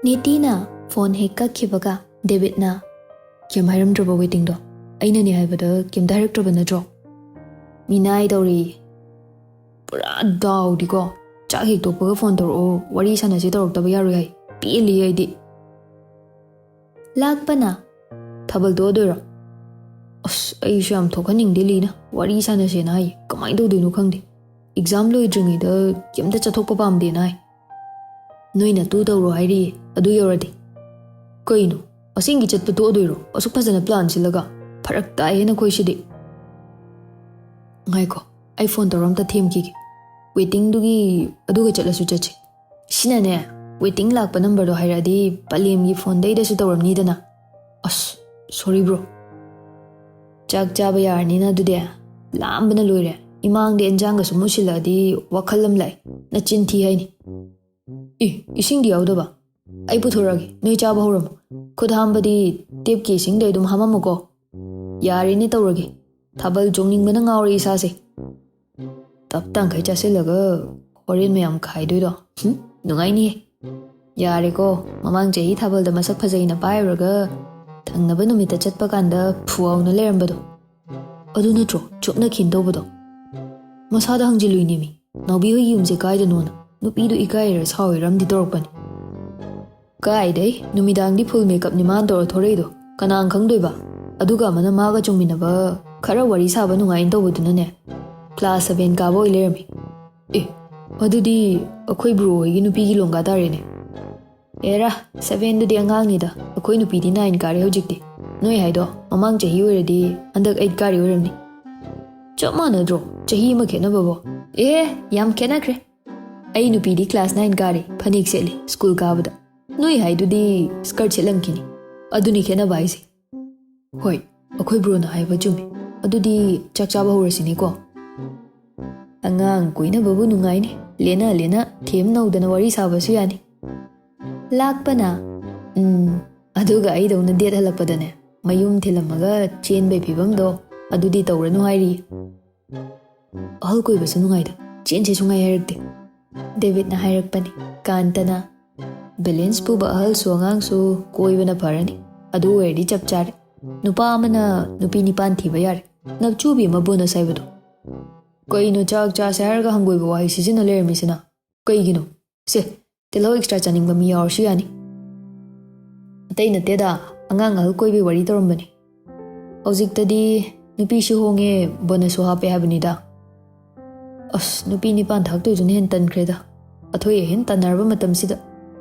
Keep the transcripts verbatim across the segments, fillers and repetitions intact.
ꯅꯤꯇꯤꯅ phone ꯍꯦꯛ ꯀꯛꯈꯤꯕꯒ ꯗꯦꯕꯤꯠꯅ, "ꯀꯩꯝ ꯍꯥꯏꯔꯝꯗ꯭ꯔꯕꯣ ꯋꯦꯇꯤꯡꯗꯣ? ꯑꯩꯅꯅꯦ ꯍꯥꯏꯕꯗ ꯀꯩꯝꯇ ꯍꯥꯏꯔꯛꯇ꯭ꯔꯕ ꯅꯠꯇ꯭ꯔꯣ?" "ꯃꯤꯅꯥꯏ ꯇꯧꯔꯤ꯫ ꯄꯨꯔꯥ ꯗꯥꯎꯗꯤꯀꯣ꯫ ꯆꯥꯛ ꯍꯦꯛ ꯇꯣꯛꯄꯒ ꯐꯣꯟ ꯇꯧꯔꯛꯑꯣ, ꯋꯥꯔꯤ ꯁꯥꯟꯅꯁꯦ ꯇꯧꯔꯛꯇꯕ ꯌꯥꯔꯣꯏ ꯍꯥꯏ꯫ ꯄꯦꯜꯂꯤ ꯑꯩꯗꯤ꯫ ꯂꯥꯛꯄꯅ, ꯊꯥꯕꯜ ꯇꯣꯛꯑꯗꯣꯏꯔꯣ? ꯑꯁ, ꯑꯩꯁꯨ ꯌꯥꯝ ꯊꯣꯛꯍꯟꯅꯤꯡꯗꯦ ꯂꯤꯅ꯫ ꯋꯥꯔꯤ ꯁꯥꯟꯅꯁꯦꯅ ꯍꯥꯏ꯫ ꯀꯃꯥꯏꯅ ꯇꯧꯗꯣꯏꯅꯣ ꯈꯪꯗꯦ꯫ ꯑꯦꯛꯖꯥꯝ ꯂꯣꯏꯗ꯭ꯔꯤꯉꯩꯗ ꯀꯩꯝꯇ ꯆꯠꯊꯣꯛꯄ ꯄꯥꯝꯗꯦꯅ ꯍꯥꯏ꯫ ꯅꯣꯏꯅ ꯇꯨ ꯇꯧꯔꯣ ꯍꯥꯏꯔꯤꯌꯦ, ꯑꯗꯨ ꯌꯧꯔꯗꯤ꯫ ꯀꯩꯅꯣ? ꯑꯁꯦꯡꯒꯤ ꯆꯠꯄ ꯇꯣꯛꯑꯗꯣꯏꯔꯣ? ꯑꯁꯨꯛ ꯐꯖꯅ ꯄ꯭ꯂꯥꯟ ꯁꯤꯜꯂꯒ? ꯐꯔꯛ ꯇꯥꯏꯍꯦ ꯅꯈꯣꯏꯁꯤꯗꯤ꯫ ꯉꯥꯏꯈꯣ, ꯑꯩ ꯐꯣꯟ ꯇꯧꯔ ꯑꯝꯇ ꯊꯦꯝꯈꯤꯒꯦ꯫ ꯋꯦꯇꯤꯡꯗꯨꯒꯤ ꯑꯗꯨꯒ ꯆꯠꯂꯁꯨ ꯆꯠꯁꯤ꯫ ꯁꯤꯅꯅꯦ, ꯋꯦꯇꯤꯡ ꯂꯥꯛꯄ ꯅꯝꯕꯔꯗꯣ ꯍꯥꯏꯔꯛꯑꯗꯤ ꯄꯂꯦꯝꯒꯤ ꯐꯣꯟꯗꯩꯗꯁꯨ ꯇꯧꯔꯝꯅꯤꯗꯅ꯫ ꯑꯁ, ꯁꯣꯔꯤ ꯕ꯭ꯔꯣ꯫ ꯆꯥꯛ ꯆꯥꯕ ꯌꯥꯔꯅꯤꯅ ꯑꯗꯨꯗꯤ? ꯂꯥꯝꯕꯅ ꯂꯣꯏꯔꯦ꯫ ꯏꯃꯥꯡꯗ ꯑꯦꯟꯖꯥꯡꯒ ꯁꯨꯝ ꯃꯨꯠꯁꯤꯜꯂꯛꯑꯗꯤ ꯋꯥꯈꯜ ꯑꯃ ꯂꯥꯛꯑꯦ꯫ ꯅꯆꯤꯟ ꯊꯤ ꯍꯥꯏꯅꯤ꯫ ꯑꯦ, ꯏꯁꯤꯡꯗꯤ ꯌꯥꯎꯗꯕ? ꯑꯩ ꯄꯨꯊꯣꯔꯛꯑꯒꯦ, ꯅꯣꯏ ꯆꯥꯕ ꯍꯧꯔꯝꯃꯣ꯫ ꯈꯨꯠ ꯍꯥꯝꯕꯗꯤ ꯇꯦꯞꯀꯤ ꯏꯁꯤꯡꯗ ꯑꯗꯨꯝ ꯍꯥꯝꯃꯝꯃꯨꯀꯣ꯫ ꯌꯥꯔꯦꯅꯦ, ꯇꯧꯔꯒꯦ꯫ ꯊꯥꯕꯜ ꯆꯣꯡꯅꯤꯡꯕꯅ ꯉꯥꯎꯔꯦ ꯏꯁꯥꯁꯦ꯫ ꯇꯞ ꯇꯥꯡꯈꯩ ꯆꯥꯁꯤꯜꯂꯒ ꯍꯣꯔꯦꯟ ꯃꯌꯥꯝ ꯈꯥꯏꯗꯣꯏꯗꯣ꯫ ꯍꯨꯝ, ꯅꯨꯡꯉꯥꯏꯅꯤꯌꯦ꯫ ꯌꯥꯔꯦꯀꯣ, ꯃꯃꯥꯡ ꯆꯍꯤ ꯊꯥꯕꯜꯗ ꯃꯁꯛ ꯐꯖꯩꯅ ꯄꯥꯏꯔꯨꯔꯒ ꯊꯪꯅꯕ ꯅꯨꯃꯤꯠꯇ ꯆꯠꯄ ꯀꯥꯟꯗ ꯐꯨꯋꯥꯎꯅ ꯂꯩꯔꯝꯕꯗꯣ꯫ ꯑꯗꯨ ꯅꯠꯇ꯭ꯔꯣ ꯆꯣꯞꯅꯈꯤꯅ ꯇꯧꯕꯗꯣ? ꯃꯁꯥꯗ ꯍꯪꯖꯤꯜꯂꯨꯏꯅꯦꯃꯤ, ꯅꯥꯎꯕꯤ ꯍꯣꯏꯒꯤ ꯌꯨꯝꯁꯦ ꯀꯥꯏꯗꯅꯣꯅ꯫ ꯅꯨꯄꯤꯗꯣ ꯏꯀꯥꯏꯔ ꯁꯥꯎꯔꯤꯔ ꯑꯝꯗꯤ ꯇꯧꯔꯛꯄꯅꯤ꯫ ꯀꯥꯏꯗꯩ, ꯅꯨꯃꯤꯗꯥꯡꯗꯤ ꯐꯨꯜ ꯃꯦꯀꯞꯅꯤ ꯃꯥꯅ ꯇꯧꯔ ꯊꯣꯔꯛꯏꯗꯣ꯫ ꯀꯅꯥꯅ ꯈꯪꯗꯣꯏꯕ? ꯑꯗꯨꯒ ꯑꯃꯅ ꯃꯥꯒ ꯆꯣꯡꯃꯤꯟꯅꯕ ꯈꯔ ꯋꯥꯔꯤ ꯁꯥꯕ ꯅꯨꯡꯉꯥꯏꯅ ꯇꯧꯕꯗꯨꯅꯅꯦ, ꯀ꯭ꯂꯥꯁ ꯁꯚꯦꯟ ꯀꯥꯕ ꯑꯣꯏ ꯂꯩꯔꯝꯃꯤ꯫ ꯑꯦ, ꯑꯗꯨꯗꯤ ꯑꯩꯈꯣꯏ ꯕ꯭ꯔꯣ ꯍꯣꯏꯒꯤ ꯅꯨꯄꯤꯒꯤ ꯂꯣꯡꯒꯥ ꯇꯥꯔꯦꯅꯦ꯫ ꯑꯦꯔꯥ, ꯁꯚꯦꯟꯗꯨꯗꯤ ꯑꯉꯥꯡꯅꯤꯗ, ꯑꯩꯈꯣꯏ ꯅꯨꯄꯤꯗꯤ ꯅꯥꯏꯟ ꯀꯥꯔꯦ ꯍꯧꯖꯤꯛꯇꯤ꯫ ꯅꯣꯏ ꯍꯥꯏꯗꯣ ꯃꯃꯥꯡ ꯆꯍꯤ ꯑꯣꯏꯔꯗꯤ ꯍꯟꯗꯛ ꯑꯩꯠ ꯀꯥꯔꯤ ꯑꯣꯏꯔꯝꯅꯤ꯫ ꯆꯞ ꯃꯥꯟꯅꯗ꯭ꯔꯣ? ꯆꯍꯤ ꯑꯃ ꯈꯦꯠꯅꯕꯕꯣ? ꯑꯦ, ꯌꯥꯝ ꯈꯦꯠꯅꯈ꯭ꯔꯦ꯫ ꯑꯩ ꯅꯨꯄꯤꯗꯤ ꯀ꯭ꯂꯥꯁ ꯅꯥꯏꯟ ꯀꯥꯔꯦ, ꯐꯅꯦꯛ ꯁꯦꯠꯂꯦ ꯁ꯭ꯀꯨꯜ ꯀꯥꯕꯗ꯫ ꯅꯣꯏ ꯍꯥꯏꯗꯨꯗꯤ ꯁ꯭ꯀꯔꯠ ꯁꯦꯠꯂꯝꯈꯤꯅꯤ꯫ ꯑꯗꯨꯅꯤ ꯈꯦꯠꯅꯕ ꯍꯥꯏꯁꯦ꯫ ꯍꯣꯏ, ꯑꯩꯈꯣꯏ ꯕ꯭ꯔꯣꯅ ꯍꯥꯏꯕ ꯆꯨꯝꯃꯤ꯫ ꯑꯗꯨꯗꯤ ꯆꯥꯛ ꯆꯥꯕ ꯍꯧꯔꯁꯤꯅꯦꯀꯣ꯫ ꯑꯉꯥꯡ ꯀꯣꯏꯅꯕꯕꯨ ꯅꯨꯡꯉꯥꯏꯅꯤ꯫ ꯂꯦꯅ ꯂꯦꯅ ꯊꯦꯝ ꯅꯧꯗꯅ ꯋꯥꯔꯤ ꯁꯥꯕꯁꯨ ꯌꯥꯅꯤ꯫ ꯂꯥꯛꯄꯅ, "ꯎꯝ, ꯑꯗꯨꯒ ꯑꯩꯗꯧꯅ ꯗꯦꯠ ꯍꯜꯂꯛꯄꯗꯅꯦ, ꯃꯌꯨꯝ ꯊꯤꯜꯂꯝꯃꯒ ꯆꯦꯟꯕꯩ ꯐꯤꯕꯝꯗꯣ ꯑꯗꯨꯗꯤ ꯇꯧꯔꯅꯨ ꯍꯥꯏꯔꯤ꯫ ꯑꯍꯜ ꯀꯣꯏꯕꯁꯨ ꯅꯨꯡꯉꯥꯏꯗ, ꯆꯦꯟꯁꯦ ꯁꯨꯡꯍꯥꯏ ꯍꯥꯏꯔꯛꯇꯦ꯫ ꯗꯦꯕꯤꯠꯅ ꯍꯥꯏꯔꯛꯄꯅꯤ꯫ ꯀꯥꯟꯇꯅ, "ꯕꯦꯂꯦꯟꯁ ꯄꯨꯕ ꯑꯍꯜꯁꯨ ꯑꯉꯥꯡꯁꯨ ꯀꯣꯏꯕꯅ ꯐꯔꯅꯤ꯫ ꯑꯗꯨ ꯑꯣꯏꯔꯗꯤ ꯆꯞ ꯆꯥꯔꯦ꯫ ꯅꯨꯄꯥ ꯑꯃꯅ ꯅꯨꯄꯤ ꯅꯤꯄꯥꯟ ꯊꯤꯕ ꯌꯥꯔꯦ꯫ ꯅꯞꯆꯨꯕꯤ ꯑꯃ ꯕꯣꯅꯁ ꯍꯥꯏꯕꯗꯣ꯫ ꯀꯩꯅꯣ ꯆꯥꯛ ꯆꯥꯁꯦ ꯍꯥꯏꯔꯒ ꯍꯪꯒꯣꯏꯕ ꯋꯥꯍꯩ ꯁꯤꯖꯤꯟꯅ ꯂꯩꯔꯝꯃꯤꯁꯤꯅ? ꯀꯩꯒꯤꯅꯣ? ꯁꯦ, ꯇꯤꯜꯍꯧ ꯑꯦꯛꯁꯇ꯭ꯔꯥ ꯆꯥꯅꯤꯡꯕ ꯃꯤ ꯌꯥꯎꯔꯁꯨ ꯌꯥꯅꯤ꯫ ꯑꯇꯩ ꯅꯠꯇꯦꯗ, ꯑꯉꯥꯡ ꯑꯍꯜ ꯀꯣꯏꯕꯩ ꯋꯥꯔꯤ ꯇꯧꯔꯝꯕꯅꯤ꯫ ꯍꯧꯖꯤꯛꯇꯗꯤ ꯅꯨꯄꯤꯁꯨ ꯍꯣꯡꯉꯦ, ꯕꯣꯅꯁꯁꯨ ꯍꯥꯞꯄꯦ ꯍꯥꯏꯕꯅꯤꯗ꯫ ꯑꯁ, ꯅꯨꯄꯤ ꯅꯤꯄꯥꯟ ꯊꯥꯛꯇꯣꯏꯗꯨꯅ ꯍꯦꯟꯅ ꯇꯟꯈ꯭ꯔꯦꯗ꯫ ꯑꯊꯣꯏ ꯑꯍꯦꯟ ꯇꯟꯅꯔꯕ ꯃꯇꯝꯁꯤꯗ꯫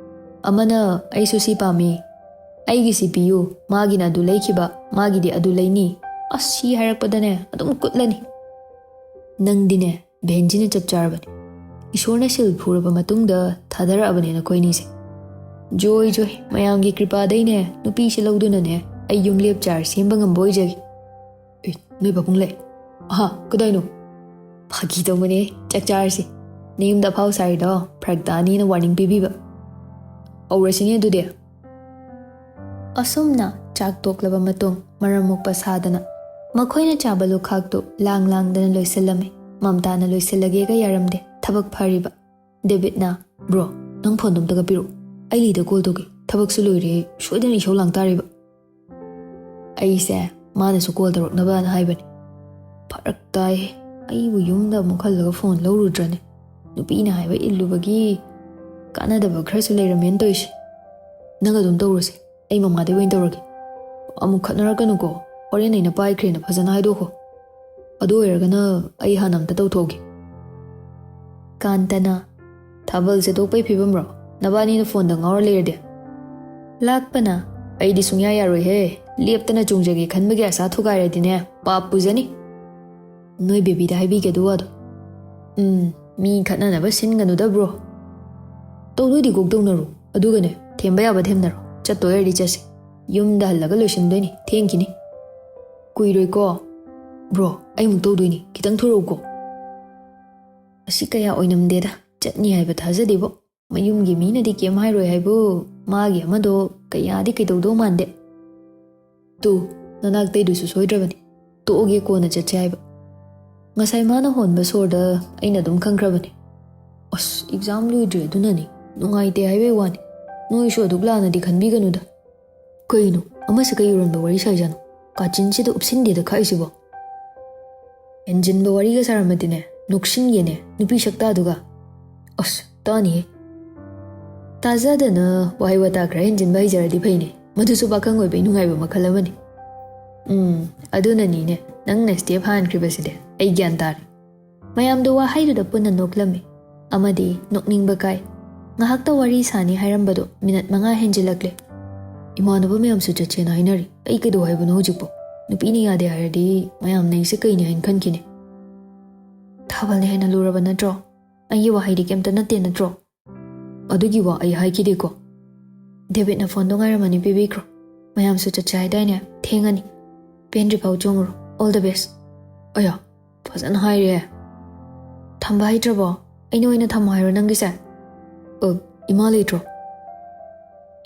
ꯑꯃꯅ ꯑꯩꯁꯨ ꯁꯤ ꯄꯥꯝꯃꯤ, ꯑꯩꯒꯤ ꯁꯤ ꯄꯤꯌꯨ, ꯃꯥꯒꯤꯅ ꯑꯗꯨ ꯂꯩꯈꯤꯕ, ꯃꯥꯒꯤꯗꯤ ꯑꯗꯨ ꯂꯩꯅꯤ꯫ ꯑꯁ, ꯁꯤ ꯍꯥꯏꯔꯛꯄꯗꯅꯦ ꯑꯗꯨꯝ ꯀꯨꯠꯂꯅꯤ꯫ ꯅꯪꯗꯤꯅꯦ, ꯚꯦꯟꯖꯤꯅ ꯆꯞ ꯆꯥꯔꯕꯅꯤ꯫ ꯏꯁꯣꯔꯅ ꯁꯤꯜ ꯐꯨꯔꯕ ꯃꯇꯨꯡꯗ ꯊꯥꯗꯔꯛꯑꯕꯅꯦ ꯅꯈꯣꯏꯅꯤꯁꯦ꯫ ꯖꯣꯏ, ꯖꯣꯏ, ꯃꯌꯥꯝꯒꯤ ꯀ꯭ꯔꯤꯄꯥꯗꯩꯅꯦ ꯅꯨꯄꯤꯁꯦ ꯂꯧꯗꯨꯅꯅꯦ ꯑꯩ ꯌꯨꯝ ꯂꯦꯞ ꯆꯥꯔ ꯁꯦꯝꯕ ꯉꯝꯕ ꯑꯣꯏꯖꯒꯦ꯫ ꯑꯦ, ꯅꯣꯏ ꯄꯥꯕꯨꯡ ꯂꯩ? ꯑꯍꯥ, ꯀꯗꯥꯏꯅꯣ? ꯐꯥꯒꯤ ꯇꯧꯕꯅꯦ, ꯆꯥꯛ ꯆꯥꯔꯁꯤ꯫ ꯅꯌꯨꯝꯗ ꯑꯐꯥꯎ ꯁꯥꯔꯤꯗꯣ ꯐꯔꯛ ꯇꯥꯅꯤꯅ ꯋꯥꯔꯅꯤꯡ ꯄꯤꯕꯤꯕ꯫ ꯍꯧꯔꯁꯤꯅꯦ ꯑꯗꯨꯗꯤ꯫ ꯑꯁꯨꯝꯅ ꯆꯥꯛ ꯇꯣꯛꯂꯕ ꯃꯇꯨꯡ ꯃꯔꯝ ꯃꯣꯛꯄ ꯁꯥꯗꯅ ꯃꯈꯣꯏꯅ ꯆꯥꯕ ꯂꯨꯈꯥꯛꯇꯨ ꯂꯥꯡ ꯂꯥꯡꯗꯅ ꯂꯣꯏꯁꯤꯜꯂꯝꯃꯤ꯫ ꯃꯝꯇꯥꯅ ꯂꯣꯏꯁꯤꯜꯂꯒꯦꯒ ꯌꯥꯔꯝꯗꯦ, ꯊꯕꯛ ꯐꯔꯤꯕ꯫ ꯗꯦꯕꯤꯠꯅ, "ꯕ꯭ꯔꯣ, ꯅꯪ ꯐꯣꯟꯗꯣ ꯑꯝꯇꯒ ꯄꯤꯔꯛꯎ꯫ ꯑꯩ ꯂꯤꯗ ꯀꯣꯜ ꯇꯧꯒꯦ꯫ ꯊꯕꯛꯁꯨ ꯂꯣꯏꯔꯦ, ꯁꯣꯏꯗꯅ ꯏꯁꯧ ꯂꯥꯡ ꯇꯥꯔꯤꯕ꯫" ꯑꯩꯁꯦ ꯃꯥꯅꯁꯨ ꯀꯣꯜ ꯇꯧꯔꯛꯅꯕꯅ ꯍꯥꯏꯕꯅꯤ꯫ ꯐꯔꯛ ꯇꯥꯏ꯫ ꯑꯩꯕꯨ ꯌꯨꯝꯗ ꯑꯃꯨꯛ ꯍꯜꯂꯒ ꯐꯣꯟ ꯂꯧꯔꯨꯗ꯭ꯔꯅꯦ? ꯅꯨꯄꯤꯅ ꯍꯥꯏꯕ ꯏꯜꯂꯨꯕꯒꯤ ꯀꯥꯟꯅꯗꯕ ꯈꯔꯁꯨ ꯂꯩꯔꯝꯃꯦꯅ ꯇꯧꯔꯤꯁꯦ꯫ ꯅꯪ ꯑꯗꯨꯝ ꯇꯧꯔꯨꯁꯦ, ꯑꯩ ꯃꯃꯥꯗꯩ ꯑꯣꯏꯅ ꯇꯧꯔꯒꯦ꯫ ꯑꯃꯨꯛ ꯈꯠꯅꯔꯛꯀꯅꯨꯀꯣ, ꯍꯣꯔꯦꯟ ꯑꯩꯅ ꯄꯥꯏꯈ꯭ꯔꯦꯅ ꯐꯖꯅ ꯍꯥꯏꯗꯣꯛꯈꯣ꯫ ꯑꯗꯨ ꯑꯣꯏꯔꯒꯅ ꯑꯩ ꯍꯥꯟꯅ ꯑꯝꯇ ꯇꯧꯊꯣꯛꯎꯒꯦ꯫ ꯀꯥꯟꯇꯅ, "ꯊꯥꯕꯜꯁꯦ ꯇꯣꯛꯄꯩ ꯐꯤꯕꯝꯔꯣ? ꯅꯕꯥꯅꯤꯅ ꯐꯣꯟꯗ ꯉꯥꯎꯔ ꯂꯩꯔꯗꯤ?" ꯂꯥꯛꯄꯅ, "ꯑꯩꯗꯤ ꯁꯨꯡꯌꯥ ꯌꯥꯔꯣꯏꯍꯦ, ꯂꯦꯞꯇꯅ ꯆꯣꯡꯖꯒꯦ ꯈꯟꯕꯒꯤ ꯑꯁꯥ ꯊꯨꯒꯥꯏꯔꯗꯤꯅꯦ ꯄꯥꯞ ꯄꯨꯖꯅꯤ꯫ ꯅꯣꯏ ꯕꯦꯕꯤꯗ ꯍꯥꯏꯕꯤꯒꯦ ꯑꯗꯨ ꯋꯥꯗꯣ꯫ ꯎꯝ, ꯃꯤ ꯈꯠꯅꯅꯕ ꯁꯤꯟꯒꯅꯨꯗ ꯕ꯭ꯔꯣ꯫ ꯇꯧꯗꯣꯏꯗꯤ ꯀꯣꯛ ꯇꯧꯅꯔꯣ, ꯑꯗꯨꯒꯅꯦ ꯊꯦꯝꯕ ꯌꯥꯕ ꯊꯦꯝꯅꯔꯣ, ꯆꯠꯇꯣꯏ ꯑꯣꯏꯔꯗꯤ ꯆꯠꯁꯤ꯫ ꯌꯨꯝꯗ ꯍꯜꯂꯒ ꯂꯣꯏꯁꯤꯟꯗꯣꯏꯅꯤ, ꯊꯦꯡꯈꯤꯅꯤ꯫ ꯀꯨꯏꯔꯣꯏꯀꯣ꯫ ꯕ꯭ꯔꯣ, ꯑꯩꯃꯨꯛ ꯇꯧꯗꯣꯏꯅꯤ, ꯈꯤꯇꯪ ꯊꯨꯔꯧꯀꯣ꯫" ꯑꯁꯤ ꯀꯌꯥ ꯑꯣꯏꯅꯝꯗꯦꯗ, ꯆꯠꯅꯤ ꯍꯥꯏꯕ ꯊꯥꯖꯗꯦꯕꯣ꯫ ꯃꯌꯨꯝꯒꯤ ꯃꯤꯅꯗꯤ ꯀꯩꯝ ꯍꯥꯏꯔꯣꯏ ꯍꯥꯏꯕꯨ, ꯃꯥꯒꯤ ꯑꯃꯗꯣ ꯀꯌꯥꯗꯤ ꯀꯩꯗꯧꯗꯧ ꯃꯥꯟꯗꯦ꯫ ꯇꯨ, ꯅꯅꯥꯛꯇꯩꯗꯨꯁꯨ ꯁꯣꯏꯗ꯭ꯔꯕꯅꯤ꯫ ꯇꯣꯛꯑꯒꯦ, ꯀꯣꯟꯅ ꯆꯠꯁꯦ ꯍꯥꯏꯕ꯫ ꯉꯁꯥꯏ ꯃꯥꯅ ꯍꯣꯟꯕ ꯁꯣꯔꯗ ꯑꯩꯅ ꯑꯗꯨꯝ ꯈꯪꯈ꯭ꯔꯕꯅꯤ꯫ ꯑꯁ, ꯑꯦꯛꯖꯥꯝ ꯂꯣꯏꯗ꯭ꯔꯤ ꯑꯗꯨꯅꯅꯤ꯫ ꯅꯨꯡꯉꯥꯏꯇꯦ ꯍꯥꯏꯕꯩ ꯋꯥꯅꯤ꯫ ꯅꯣꯏꯁꯨ ꯑꯗꯨꯛ ꯂꯥꯟꯅꯗꯤ ꯈꯟꯕꯤꯒꯅꯨꯗ꯫ ꯀꯩꯅꯣ, ꯑꯃꯁꯦ ꯀꯩ ꯎꯔꯟꯕ ꯋꯥꯔꯤ ꯁꯥꯏꯖꯥꯠꯅꯣ? ꯀꯥꯆꯤꯟꯁꯤꯗ ꯎꯞꯁꯤꯟꯗꯦꯗ ꯈꯥꯛꯏꯁꯤꯕꯣ꯫ ꯍꯦꯟꯖꯤꯟꯕ ꯋꯥꯔꯤꯒ ꯁꯥꯔꯝꯃꯗꯤꯅꯦ, ꯅꯣꯛꯁꯤꯟꯒꯦꯅꯦ, ꯅꯨꯄꯤ ꯁꯛꯇꯥꯗꯨꯒ꯫ ꯑꯁ, ꯇꯥꯅꯤꯍꯦ꯫ ꯇꯥꯖꯗꯅ ꯋꯥꯍꯩ ꯋꯥꯇꯥ ꯈꯔ ꯍꯦꯟꯖꯤꯟꯕ ꯍꯩꯖꯔꯗꯤ ꯐꯩꯅꯦ꯫ ꯃꯗꯨꯁꯨ ꯄꯥꯈꯪ ꯑꯣꯏꯕꯩ ꯅꯨꯡꯉꯥꯏꯕ ꯃꯈꯜ ꯑꯃꯅꯤ꯫ ꯎꯝ, ꯑꯗꯨꯅꯅꯤꯅꯦ, ꯅꯪꯅ ꯁ꯭ꯇꯦꯞ ꯍꯥꯟꯈ꯭ꯔꯤꯕꯁꯤꯗꯤ꯫ ꯑꯩ ꯒ꯭ꯌꯥꯟ ꯇꯥꯔꯦ꯫ ꯃꯌꯥꯝꯗꯣ ꯋꯥꯍꯩꯗꯨꯗ ꯄꯨꯟꯅ ꯅꯣꯛꯂꯝꯃꯤ꯫ ꯑꯃꯗꯤ ꯅꯣꯛꯅꯤꯡꯕ ꯀꯥꯏ꯫ ꯉꯥꯏꯍꯥꯛꯇ ꯋꯥꯔꯤ ꯁꯥꯅꯤ ꯍꯥꯏꯔꯝꯕꯗꯣ ꯃꯤꯅꯠ ꯃꯉꯥ ꯍꯦꯟꯖꯤꯜꯂꯛꯂꯦ꯫ ꯏꯃꯥꯟꯅꯕ ꯃꯌꯥꯝꯁꯨ ꯆꯠꯁꯦꯅ ꯍꯥꯏꯅꯔꯤ꯫ ꯑꯩ ꯀꯩꯗꯧ ꯍꯥꯏꯕꯅꯣ ꯍꯧꯖꯤꯛꯄꯣ? ꯅꯨꯄꯤꯅ ꯌꯥꯗꯦ ꯍꯥꯏꯔꯗꯤ ꯃꯌꯥꯝꯅ ꯑꯩꯁꯦ ꯀꯩꯅꯤ ꯍꯥꯏꯅ ꯈꯟꯈꯤꯅꯤ꯫ ꯊꯥꯕꯜꯅ ꯍꯦꯟꯅ ꯂꯨꯔꯕ ꯅꯠꯇ꯭ꯔꯣ? ꯑꯩꯒꯤ ꯋꯥꯍꯩꯗꯤ ꯀꯩꯝꯇ ꯅꯠꯇꯦ ꯅꯠꯇ꯭ꯔꯣ? ꯑꯗꯨꯒꯤ ꯋꯥ ꯑꯩ ꯍꯥꯏꯈꯤꯗꯦꯀꯣ꯫ ꯗꯦꯕꯤꯠꯅ ꯐꯣꯟꯗꯣ ꯉꯥꯏꯔꯝꯃꯅꯤ, ꯄꯤꯕꯤꯈ꯭ꯔꯣ꯫ ꯃꯌꯥꯝꯁꯨ ꯆꯠꯁꯦ ꯍꯥꯏꯗꯥꯏꯅꯦ? ꯊꯦꯡꯉꯅꯤ꯫ ꯄꯦꯟꯗ꯭ꯔꯤꯐꯥꯎ ꯆꯣꯡꯉꯨꯔꯣ꯫ All the best꯫ ꯑꯌꯥ, ꯐꯖꯅ ꯍꯥꯏꯔꯦ꯫ ꯊꯝꯕ ꯍꯩꯇ꯭ꯔꯕꯣ? ꯑꯩꯅ ꯑꯣꯏꯅ ꯊꯝꯃꯣ ꯍꯥꯏꯔꯣ ꯅꯪꯒꯤꯁꯦ? ꯑ, ꯏꯃꯥ ꯂꯩꯇ꯭ꯔꯣ?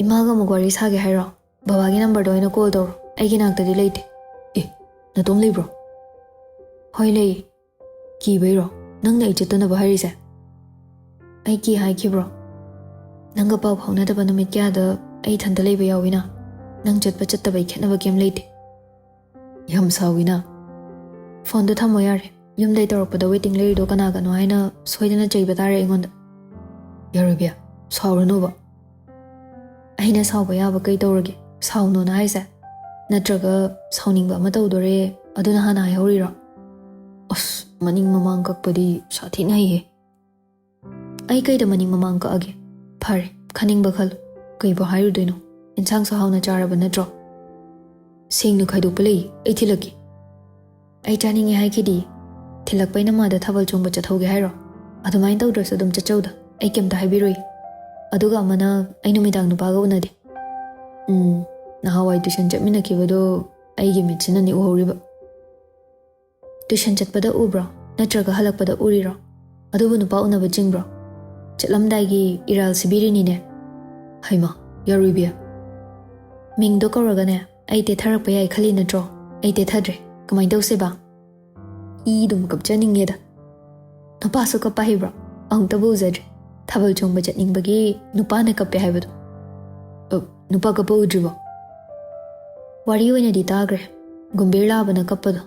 ꯏꯃꯥꯒ ꯑꯃꯨꯛ ꯋꯥꯔꯤ ꯁꯥꯒꯦ ꯍꯥꯏꯔꯣ? ꯕꯕꯥꯒꯤ ꯅꯝꯕꯔꯗꯣ ꯑꯣꯏꯅ ꯀꯣꯜ ꯇꯧꯔꯣ꯫ ꯑꯩꯒꯤ ꯅꯥꯛꯇꯗꯤ ꯂꯩꯇꯦ꯫ ꯑꯦ, ꯅꯇꯣꯝ ꯂꯩꯕ꯭ꯔꯣ? ꯍꯣꯏ, ꯂꯩ꯫ ꯀꯤꯕꯩꯔꯣ ꯅꯪꯅ ꯑꯩ ꯆꯠꯇꯅꯕ ꯍꯥꯏꯔꯤꯁꯦ? ꯑꯩ ꯀꯤ ꯍꯥꯏꯈꯤꯕ꯭ꯔꯣ? ꯅꯪꯒ ꯄꯥꯎ ꯐꯥꯎꯅꯗꯕ ꯅꯨꯃꯤꯠ ꯀꯌꯥꯗ ꯑꯩ ꯏꯊꯟꯇ ꯂꯩꯕ ꯌꯥꯎꯋꯤꯅ꯫ ꯅꯪ ꯆꯠꯄ ꯆꯠꯇꯕꯩ ꯈꯦꯠꯅꯕ ꯀꯩꯝ ꯂꯩꯇꯦ꯫ ꯌꯥꯝ ꯁꯥꯎꯋꯤꯅ꯫ ꯐꯣꯟꯗꯣ ꯊꯝꯃꯣ ꯌꯥꯔꯦ꯫ ꯌꯨꯝꯗꯩ ꯇꯧꯔꯛꯄꯗ ꯋꯦꯇꯤꯡ ꯂꯩꯔꯤꯗꯣ ꯀꯅꯥꯒꯅꯣ ꯍꯥꯏꯅ ꯁꯣꯏꯗꯅ ꯆꯩꯕ ꯇꯥꯔꯦ ꯑꯩꯉꯣꯟꯗ꯫ ꯌꯥꯔꯣꯏꯕꯤ, ꯁꯥꯎꯔꯅꯣꯕ꯫ ꯑꯩꯅ ꯁꯥꯎꯕ ꯌꯥꯕ ꯀꯩ ꯇꯧꯔꯒꯦ? ꯁꯥꯎꯅꯣꯅ ꯍꯥꯏꯁꯦ? ꯅꯠꯇ꯭ꯔꯒ ꯁꯥꯎꯅꯤꯡꯕ ꯑꯃ ꯇꯧꯗꯣꯔꯦ, ꯑꯗꯨꯅ ꯍꯥꯟꯅ ꯍꯥꯏꯍꯧꯔꯤꯔꯣ? ꯑꯁ, ꯃꯅꯤꯡ ꯃꯃꯥꯡ ꯀꯛꯄꯗꯤ ꯁꯥꯊꯤꯅ ꯍꯩꯍꯦ꯫ ꯑꯩ ꯀꯩꯗ ꯃꯅꯤꯡ ꯃꯃꯥꯡ ꯀꯛꯑꯒꯦ? ꯐꯔꯦ, ꯈꯟꯅꯤꯡꯕ ꯈꯜꯂꯨ꯫ ꯀꯩꯕꯨ ꯍꯥꯏꯔꯨꯗꯣꯏꯅꯣ? ꯏꯟꯁꯥꯡꯁꯨ ꯍꯥꯎꯅ ꯆꯥꯔꯕ ꯅꯠꯇ꯭ꯔꯣ? ꯁꯦꯡꯅ ꯈꯥꯏꯗꯣꯛꯄ ꯂꯩ, ꯑꯩ ꯊꯤꯜꯂꯛꯀꯦ꯫ ꯑꯩ ꯆꯥꯅꯤꯡꯉꯦ ꯍꯥꯏꯈꯤꯗꯤ꯫ ꯊꯤꯜꯂꯛꯄꯩ ꯅꯃꯥꯗ ꯊꯥꯕꯜ ꯆꯣꯡꯕ ꯆꯠꯍꯧꯒꯦ ꯍꯥꯏꯔꯣ? ꯑꯗꯨꯃꯥꯏꯅ ꯇꯧꯗ꯭ꯔꯁꯨ ꯑꯗꯨꯝ ꯆꯠꯆꯧꯗ, ꯑꯩ ꯀꯩꯝꯇ ꯍꯥꯏꯕꯤꯔꯣꯏ꯫ ꯑꯗꯨꯒ ꯑꯃꯅ, ꯑꯩ ꯅꯨꯃꯤꯗꯥꯡ ꯅꯨꯄꯥꯒ ꯎꯅꯗꯦ꯫ ꯎꯝ, ꯅꯍꯥꯟꯋꯥꯏ ꯇꯨꯏꯁꯟ ꯆꯠꯃꯤꯟꯅꯈꯤꯕꯗꯣ ꯑꯩꯒꯤ ꯃꯤꯠꯁꯤꯅꯅꯤ ꯎꯍꯧꯔꯤꯕ꯫ ꯇꯨꯏꯁꯟ ꯆꯠꯄꯗ ꯎꯕ꯭ꯔꯣ? ꯅꯠꯇ꯭ꯔꯒ ꯍꯜꯂꯛꯄꯗ ꯎꯔꯤꯔꯣ? ꯑꯗꯨꯕꯨ ꯅꯨꯄꯥ ꯎꯅꯕ ꯆꯤꯡꯕ꯭ꯔꯣ? ꯆꯠꯂꯝꯗꯥꯏꯒꯤ ꯏꯔꯥꯜ ꯁꯤꯕꯤꯔꯤꯅꯤꯅꯦ꯫ ꯍꯩꯃꯥ, ꯌꯥꯔꯣꯏꯕꯤ꯫ ꯃꯤꯡꯗꯣ ꯀꯧꯔꯒꯅꯦ, ꯑꯩ ꯇꯦꯊꯔꯛꯄ ꯌꯥꯏ ꯈꯜꯂꯤ ꯅꯠꯇ꯭ꯔꯣ? ꯑꯩ ꯇꯦꯊꯗ꯭ꯔꯦ꯫ ꯀꯃꯥꯏꯅ ꯇꯧꯁꯦꯕ? ꯏ ꯑꯗꯨꯝ ꯀꯞꯆꯅꯤꯡꯉꯦꯗ꯫ ꯅꯨꯄꯥꯁꯨ ꯀꯞꯄ ꯍꯩꯕ꯭ꯔꯣ? ꯑꯃꯨꯛꯇꯕꯨ ꯎꯖꯗ꯭ꯔꯤ꯫ ꯊꯥꯕꯜ ꯆꯣꯡꯕ ꯆꯠꯅꯤꯡꯕꯒꯤ ꯅꯨꯄꯥꯅ ꯀꯞꯄꯦ ꯍꯥꯏꯕꯗꯣ꯫ ꯑ, ꯅꯨꯄꯥ ꯀꯞꯄ ꯎꯗ꯭ꯔꯤꯕꯣ? ꯋꯥꯔꯤ ꯑꯣꯏꯅꯗꯤ ꯇꯥꯈ꯭ꯔꯦ, ꯒꯨꯝꯕꯤꯔ ꯂꯥꯕꯅ ꯀꯞꯄꯗꯣ꯫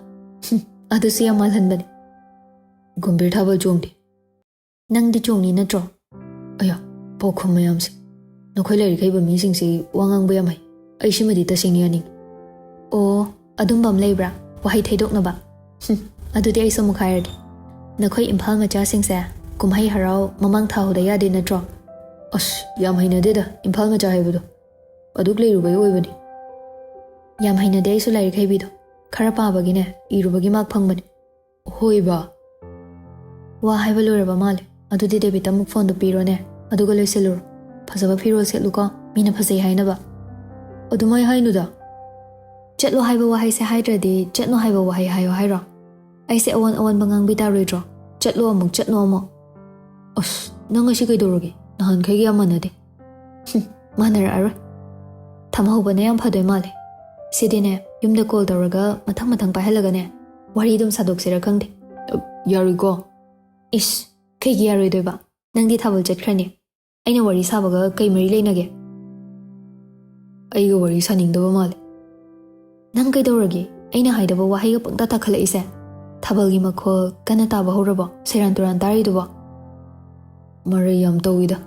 ꯍꯨꯝ, ꯑꯗꯨꯁꯨ ꯌꯥꯝ ꯃꯥꯜꯍꯟꯕꯅꯦ꯫ ꯒꯨꯝꯕꯤꯔ ꯊꯥꯕꯜ ꯆꯣꯡꯗꯦ꯫ ꯅꯪꯗꯤ ꯆꯣꯡꯅꯤ ꯅꯠꯇ꯭ꯔꯣ? ꯑꯌꯥ, ꯄꯥꯎꯈꯨꯝ ꯃꯌꯥꯝꯁꯦ꯫ ꯅꯈꯣꯏ ꯂꯥꯏꯔꯤꯛ ꯍꯩꯕ ꯃꯤꯁꯤꯡꯁꯤ ꯋꯥ ꯉꯥꯡꯕ ꯌꯥꯝ ꯍꯩ꯫ ꯑꯩ ꯁꯤꯃꯗꯤ ꯇꯁꯦꯡꯅ ꯌꯥꯅꯤꯡꯉꯤ꯫ ꯑꯣ, ꯑꯗꯨꯝꯕ ꯑꯃ ꯂꯩꯕ꯭ꯔꯥ? ꯋꯥꯍꯩ ꯊꯩꯗꯣꯛꯅꯕ? ꯍꯨꯝ, ꯑꯗꯨꯗꯤ ꯑꯩꯁꯨ ꯑꯃꯨꯛ ꯍꯥꯏꯔꯒꯦ꯫ ꯅꯈꯣꯏ ꯏꯝꯐꯥꯜ ꯃꯆꯥꯁꯤꯡꯁꯦ ꯀꯨꯝꯍꯩ ꯍꯔꯥꯎ ꯃꯃꯥꯡ ꯊꯥꯍꯧꯗ ꯌꯥꯗꯦ ꯅꯠꯇ꯭ꯔꯣ? ꯑꯁ, ꯌꯥꯝ ꯍꯩꯅꯗꯦꯗ ꯏꯝꯐꯥꯜ ꯃꯆꯥ ꯍꯥꯏꯕꯗꯣ꯫ ꯑꯗꯨꯛ ꯂꯩꯔꯨꯕꯩ ꯑꯣꯏꯕꯅꯤ꯫ ꯌꯥꯝ ꯍꯩꯅꯗꯦ ꯑꯩꯁꯨ ꯂꯥꯏꯔꯤꯛ ꯍꯩꯕꯤꯗꯣ꯫ ꯈꯔ ꯄꯥꯕꯒꯤꯅꯦ, ꯏꯔꯨꯕꯒꯤ ꯃꯥꯔꯛ ꯐꯪꯕꯅꯦ꯫ ꯍꯣꯏꯕ꯫ ꯋꯥ ꯍꯥꯏꯕ ꯂꯣꯏꯔꯕ ꯃꯥꯜꯂꯦ꯫ ꯑꯗꯨꯗꯤ ꯗꯦꯕꯤꯠꯇ ꯑꯃꯨꯛ ꯐꯣꯟꯗꯣ ꯄꯤꯔꯣꯅꯦ, ꯑꯗꯨꯒ ꯂꯣꯏꯁꯤꯜꯂꯨꯔꯣ꯫ ꯐꯖꯕ ꯐꯤꯔꯣꯜ ꯁꯦꯠꯂꯨꯀꯣ, ꯃꯤꯅ ꯐꯖꯩ ꯍꯥꯏꯅꯕ꯫ ꯑꯗꯨꯃꯥꯏ ꯍꯥꯏꯅꯨꯗ꯫ ꯆꯠꯂꯣ ꯍꯥꯏꯕ ꯋꯥꯍꯩꯁꯦ ꯍꯥꯏꯗ꯭ꯔꯗꯤ ꯆꯠꯅꯣ ꯍꯥꯏꯕ ꯋꯥꯍꯩ ꯍꯥꯏꯌꯣ ꯍꯥꯏꯔꯣ? ꯑꯩꯁꯦ ꯑꯑꯣꯟ ꯑꯑꯣꯟꯕ ꯉꯥꯡꯕꯤ ꯇꯥꯔꯣꯏꯗ꯭ꯔꯣ? ꯆꯠꯂꯣ ꯑꯃꯨꯛ, ꯆꯠꯅꯣ ꯑꯃꯨꯛ꯫ ꯑꯁ, ꯅꯪ ꯉꯁꯤ ꯀꯩꯗꯧꯔꯒꯦ? ꯅꯍꯥꯟꯈꯩꯒ ꯌꯥꯝ ꯃꯥꯟꯅꯗꯦ꯫ ꯍꯨꯝ, ꯃꯥꯟꯅꯔꯛꯑꯔꯣꯏ꯫ ꯊꯝꯍꯧꯕꯅ ꯌꯥꯝ ꯐꯗꯣꯏ ꯃꯥꯜꯂꯦ꯫ ꯁꯤꯗꯤꯅꯦ, ꯌꯨꯝꯗ ꯀꯣꯜ ꯇꯧꯔꯒ ꯃꯊꯪ ꯃꯊꯪ ꯄꯥꯏꯍꯜꯂꯒꯅꯦ, ꯋꯥꯔꯤ ꯑꯗꯨꯝ ꯁꯥꯗꯣꯛꯁꯤꯔꯥ ꯈꯪꯗꯦ꯫ ꯑ, ꯌꯥꯔꯣꯏꯀꯣ꯫ ꯏꯁ, ꯀꯩꯒꯤ ꯌꯥꯔꯣꯏꯗꯣꯏꯕ? ꯅꯪꯗꯤ ꯊꯥꯕꯜ ꯆꯠꯈ꯭ꯔꯅꯤ꯫ ꯑꯩꯅ ꯋꯥꯔꯤ ꯁꯥꯕꯒ ꯀꯩ ꯃꯔꯤ ꯂꯩꯅꯒꯦ? ꯑꯩꯒ ꯋꯥꯔꯤ ꯁꯥꯅꯤꯡꯗꯕ ꯃꯥꯜꯂꯦ꯫ ꯅꯪ ꯀꯩꯗꯧꯔꯒꯦ? ꯑꯩꯅ ꯍꯥꯏꯗꯕ ꯋꯥꯍꯩꯒ ꯄꯪꯇꯥ ꯇꯥꯈꯠꯂꯛꯏꯁꯦ꯫ ꯊꯥꯕꯜꯒꯤ ꯃꯈꯣꯜ ꯀꯟꯅ ꯇꯥꯕ ꯍꯧꯔꯕꯣ? ꯁꯦꯔꯥꯟ ꯇꯨꯔꯥꯟ ꯇꯥꯔꯤꯗꯨꯕꯣ? ꯃꯔꯩ ꯌꯥꯝ ꯇꯧꯏꯗ꯫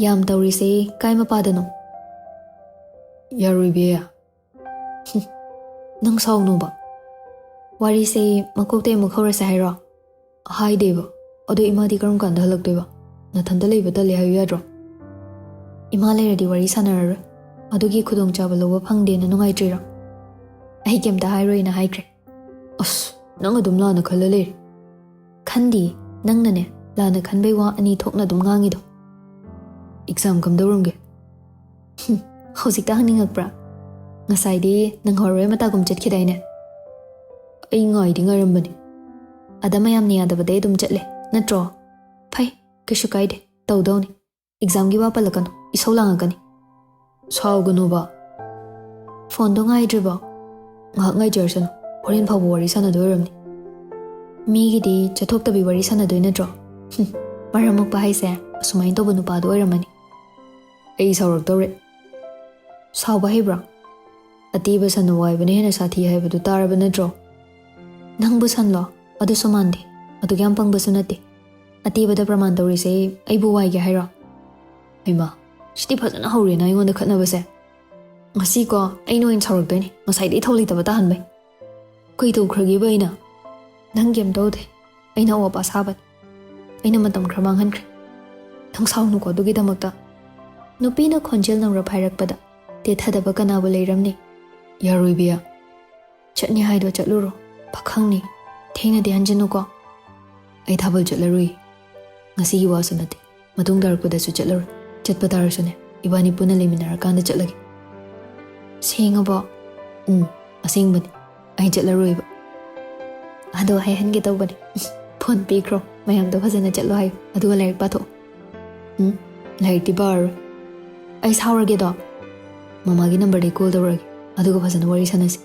ꯌꯥꯝ ꯇꯧꯔꯤꯁꯦ ꯀꯥꯏ ꯃꯄꯥꯗꯅꯣ? ꯌꯥꯔꯣꯏꯕꯤ꯫ ꯍꯨꯝ, ꯅꯪ ꯁꯥꯎꯅꯣꯕ꯫ ꯋꯥꯔꯤꯁꯦ ꯃꯀꯣꯛꯇꯩ ꯑꯃꯨꯛ ꯍꯧꯔꯁꯦ ꯍꯥꯏꯔꯣ? ꯍꯥꯏꯗꯦꯕ꯫ ꯑꯗꯣ ꯏꯃꯥꯗꯤ ꯀꯔꯝ ꯀꯥꯟꯗ ꯍꯜꯂꯛꯇꯣꯏꯕ? ꯅꯊꯟꯇ ꯂꯩꯕ ꯇꯜꯂꯦ ꯍꯥꯏꯌꯨ ꯌꯥꯗ꯭ꯔꯣ? ꯏꯃꯥ ꯂꯩꯔꯗꯤ ꯋꯥꯔꯤ ꯁꯥꯟꯅꯔꯔꯣꯏ꯫ ꯑꯗꯨꯒꯤ ꯈꯨꯗꯣꯡꯆꯥꯕ ꯂꯧꯕ ꯐꯪꯗꯦꯅ ꯅꯨꯡꯉꯥꯏꯇ꯭ꯔꯤꯔꯣ? ꯑꯩ ꯀꯩꯝꯇ ꯍꯥꯏꯔꯣꯏꯅ ꯍꯥꯏꯈ꯭ꯔꯦ꯫ ꯑꯁ, ꯅꯪ ꯑꯗꯨꯝ ꯂꯥꯟꯅ ꯈꯜꯂ ꯂꯩꯔꯦ꯫ ꯈꯟꯗꯤ, ꯅꯪꯅꯅꯦ, ꯂꯥꯟꯅ ꯈꯟꯕꯩ ꯋꯥ ꯑꯅꯤ ꯊꯣꯛꯅ ꯑꯗꯨꯝ ꯉꯥꯡꯉꯤꯗꯣ꯫ ꯑꯦꯛꯖꯥꯝ ꯀꯝꯗꯧꯔꯝꯒꯦ? ꯍꯨꯝ, ꯍꯧꯖꯤꯛꯇ ꯍꯪꯅꯤꯡꯉꯛꯄ꯭ꯔꯥ? ꯉꯁꯥꯏꯗꯤ ꯅꯪꯍꯧꯔꯣꯏ ꯃꯇꯥꯒꯨꯝ ꯆꯠꯈꯤꯗꯥꯏꯅꯦ? ꯑꯩ ꯉꯥꯏꯗꯤ ꯉꯥꯏꯔꯝꯕꯅꯤ꯫ ꯑꯗ ꯃꯌꯥꯝꯅ ꯌꯥꯗꯕꯗꯩ ꯑꯗꯨꯝ ꯆꯠꯂꯦ, ꯅꯠꯇ꯭ꯔꯣ? ꯐꯩ, ꯀꯩꯁꯨ ꯀꯥꯏꯗꯦ, ꯇꯧꯗꯧꯅꯤ꯫ ꯑꯦꯛꯖꯥꯝꯒꯤ ꯋꯥ ꯄꯜꯂꯛꯀꯅꯨ, ꯏꯁꯧ ꯂꯥꯡꯉꯛꯀꯅꯤ꯫ ꯁꯥꯎꯒꯅꯣꯕ꯫ ꯐꯣꯟꯗꯣ ꯉꯥꯏꯗ꯭ꯔꯤꯕꯣ? ꯉꯥꯏꯍꯥꯛ ꯉꯥꯏꯖꯔꯁꯅꯨ, ꯍꯣꯔꯦꯟ ꯐꯥꯎꯕ ꯋꯥꯔꯤ ꯁꯥꯟꯅꯗꯣꯏ ꯑꯣꯏꯔꯝꯅꯤ꯫ ꯃꯤꯒꯤꯗꯤ ꯆꯠꯊꯣꯛꯇꯕꯤ ꯋꯥꯔꯤ ꯁꯥꯟꯅꯗꯣꯏ ꯅꯠꯇ꯭ꯔꯣ? ꯍꯨꯝ, ꯃꯔꯝ ꯃꯣꯛꯄ ꯍꯥꯏꯁꯦ ꯑꯁꯨꯃꯥꯏꯅ ꯇꯧꯕ ꯅꯨꯄꯥꯗꯣ ꯑꯣꯏꯔꯝꯃꯅꯤ꯫ ꯑꯩ ꯁꯥꯎꯔꯛꯇꯧꯔꯦ꯫ ꯁꯥꯎꯕ ꯍꯩꯕ꯭ꯔꯣ? ꯑꯇꯦꯕ ꯁꯟꯅ ꯋꯥꯏꯕꯅ ꯍꯦꯟꯅ ꯁꯥꯊꯤ ꯍꯥꯏꯕꯗꯨ ꯇꯥꯔꯕ ꯅꯠꯇ꯭ꯔꯣ? ꯅꯪꯕꯨ ꯁꯟꯂꯣ? ꯑꯗꯨꯁꯨ ꯃꯥꯟꯗꯦ꯫ ꯑꯗꯨꯛ ꯌꯥꯝ ꯄꯪꯕꯁꯨ ꯅꯠꯇꯦ꯫ ꯑꯇꯦꯕꯗ ꯄ꯭ꯔꯃꯥꯟ ꯇꯧꯔꯤꯁꯦ ꯑꯩꯕꯨ ꯋꯥꯏꯒꯦ ꯍꯥꯏꯔꯣ? ꯍꯩꯃꯥ, ꯁꯤꯗꯤ ꯐꯖꯅ ꯍꯧꯔꯦꯅ ꯑꯩꯉꯣꯟꯗ ꯈꯠꯅꯕꯁꯦ꯫ ꯉꯁꯤꯀꯣ, ꯑꯩꯅ ꯑꯣꯏꯅ ꯁꯥꯎꯔꯛꯇꯣꯏꯅꯦ, ꯉꯁꯥꯏꯗꯩ ꯊꯧ ꯂꯩꯇꯕ ꯇꯥꯍꯟꯕꯩ꯫ ꯀꯩ ꯇꯧꯈ꯭ꯔꯒꯦꯕ ꯑꯩꯅ? ꯅꯪ ꯀꯩꯝ ꯇꯧꯗꯦ꯫ ꯑꯩꯅ ꯑꯋꯥ ꯑꯄꯥ ꯁꯥꯕꯅꯦ꯫ ꯑꯩꯅ ꯃꯇꯝ ꯈꯔ ꯃꯥꯡꯍꯟꯈ꯭ꯔꯦ꯫ ꯅꯪ ꯁꯥꯎꯅꯨꯀꯣ ꯑꯗꯨꯒꯤꯗꯃꯛꯇ꯫ ꯅꯨꯄꯤꯅ ꯈꯣꯟꯖꯦꯜ ꯅꯧꯔꯞ ꯍꯥꯏꯔꯛꯄꯗ ꯇꯦꯊꯗꯕ ꯀꯅꯥꯕꯨ ꯂꯩꯔꯝꯅꯤ? ꯌꯥꯔꯣꯏ ꯕꯤꯌꯥ꯫ ꯆꯠꯅꯤ ꯍꯥꯏꯗꯣ ꯆꯠꯂꯨꯔꯣ꯫ ꯄꯥꯈꯪꯅꯤ꯫ ꯊꯦꯡꯅꯗꯤ ꯍꯟꯖꯤꯟꯅꯨꯀꯣ꯫ ꯑꯩ ꯊꯥꯕꯜ ꯆꯠꯂꯔꯣꯏ꯫ ꯉꯁꯤꯒꯤ ꯋꯥꯁꯨ ꯅꯠꯇꯦ꯫ ꯃꯇꯨꯡ ꯇꯥꯔꯛꯄꯗꯁꯨ ꯆꯠꯂꯔꯣꯏ꯫ ꯆꯠꯄ ꯇꯥꯔꯁꯨꯅꯦ, ꯏꯕꯥꯅꯤ ꯄꯨꯟꯅ ꯂꯩꯃꯤꯟꯅꯔꯀꯥꯟꯗ ꯆꯠꯂꯒꯦ꯫ ꯁꯦꯡꯉꯕꯣ? ꯎꯝ, ꯑꯁꯦꯡꯕꯅꯤ꯫ ꯑꯩ ꯆꯠꯂꯔꯣꯏꯕ꯫ ꯑꯗꯣ ꯍꯥꯏꯍꯟꯒꯦ ꯇꯧꯕꯅꯦ꯫ ꯐꯣꯟ ꯄꯤꯈ꯭ꯔꯣ꯫ ꯃꯌꯥꯝꯗꯣ ꯐꯖꯅ ꯆꯠꯂꯣ ꯍꯥꯏꯌꯨ꯫ ꯑꯗꯨꯒ ꯂꯥꯏꯔꯤꯛ ꯄꯥꯊꯣꯛꯑꯣ꯫ ꯎꯝ, ꯂꯥꯏꯔꯤꯛꯇꯤ ꯄꯥꯔꯔꯣꯏ꯫ ꯑꯩ ꯁꯥꯎꯔꯒꯦꯗꯣ꯫ ꯃꯃꯥꯒꯤ ꯅꯝꯕꯔꯗꯩ ꯀꯣꯜ ꯇꯧꯔꯒꯦ꯫ ꯑꯗꯨꯒ ꯐꯖꯅ ꯋꯥꯔꯤ ꯁꯥꯟꯅꯁꯤ꯫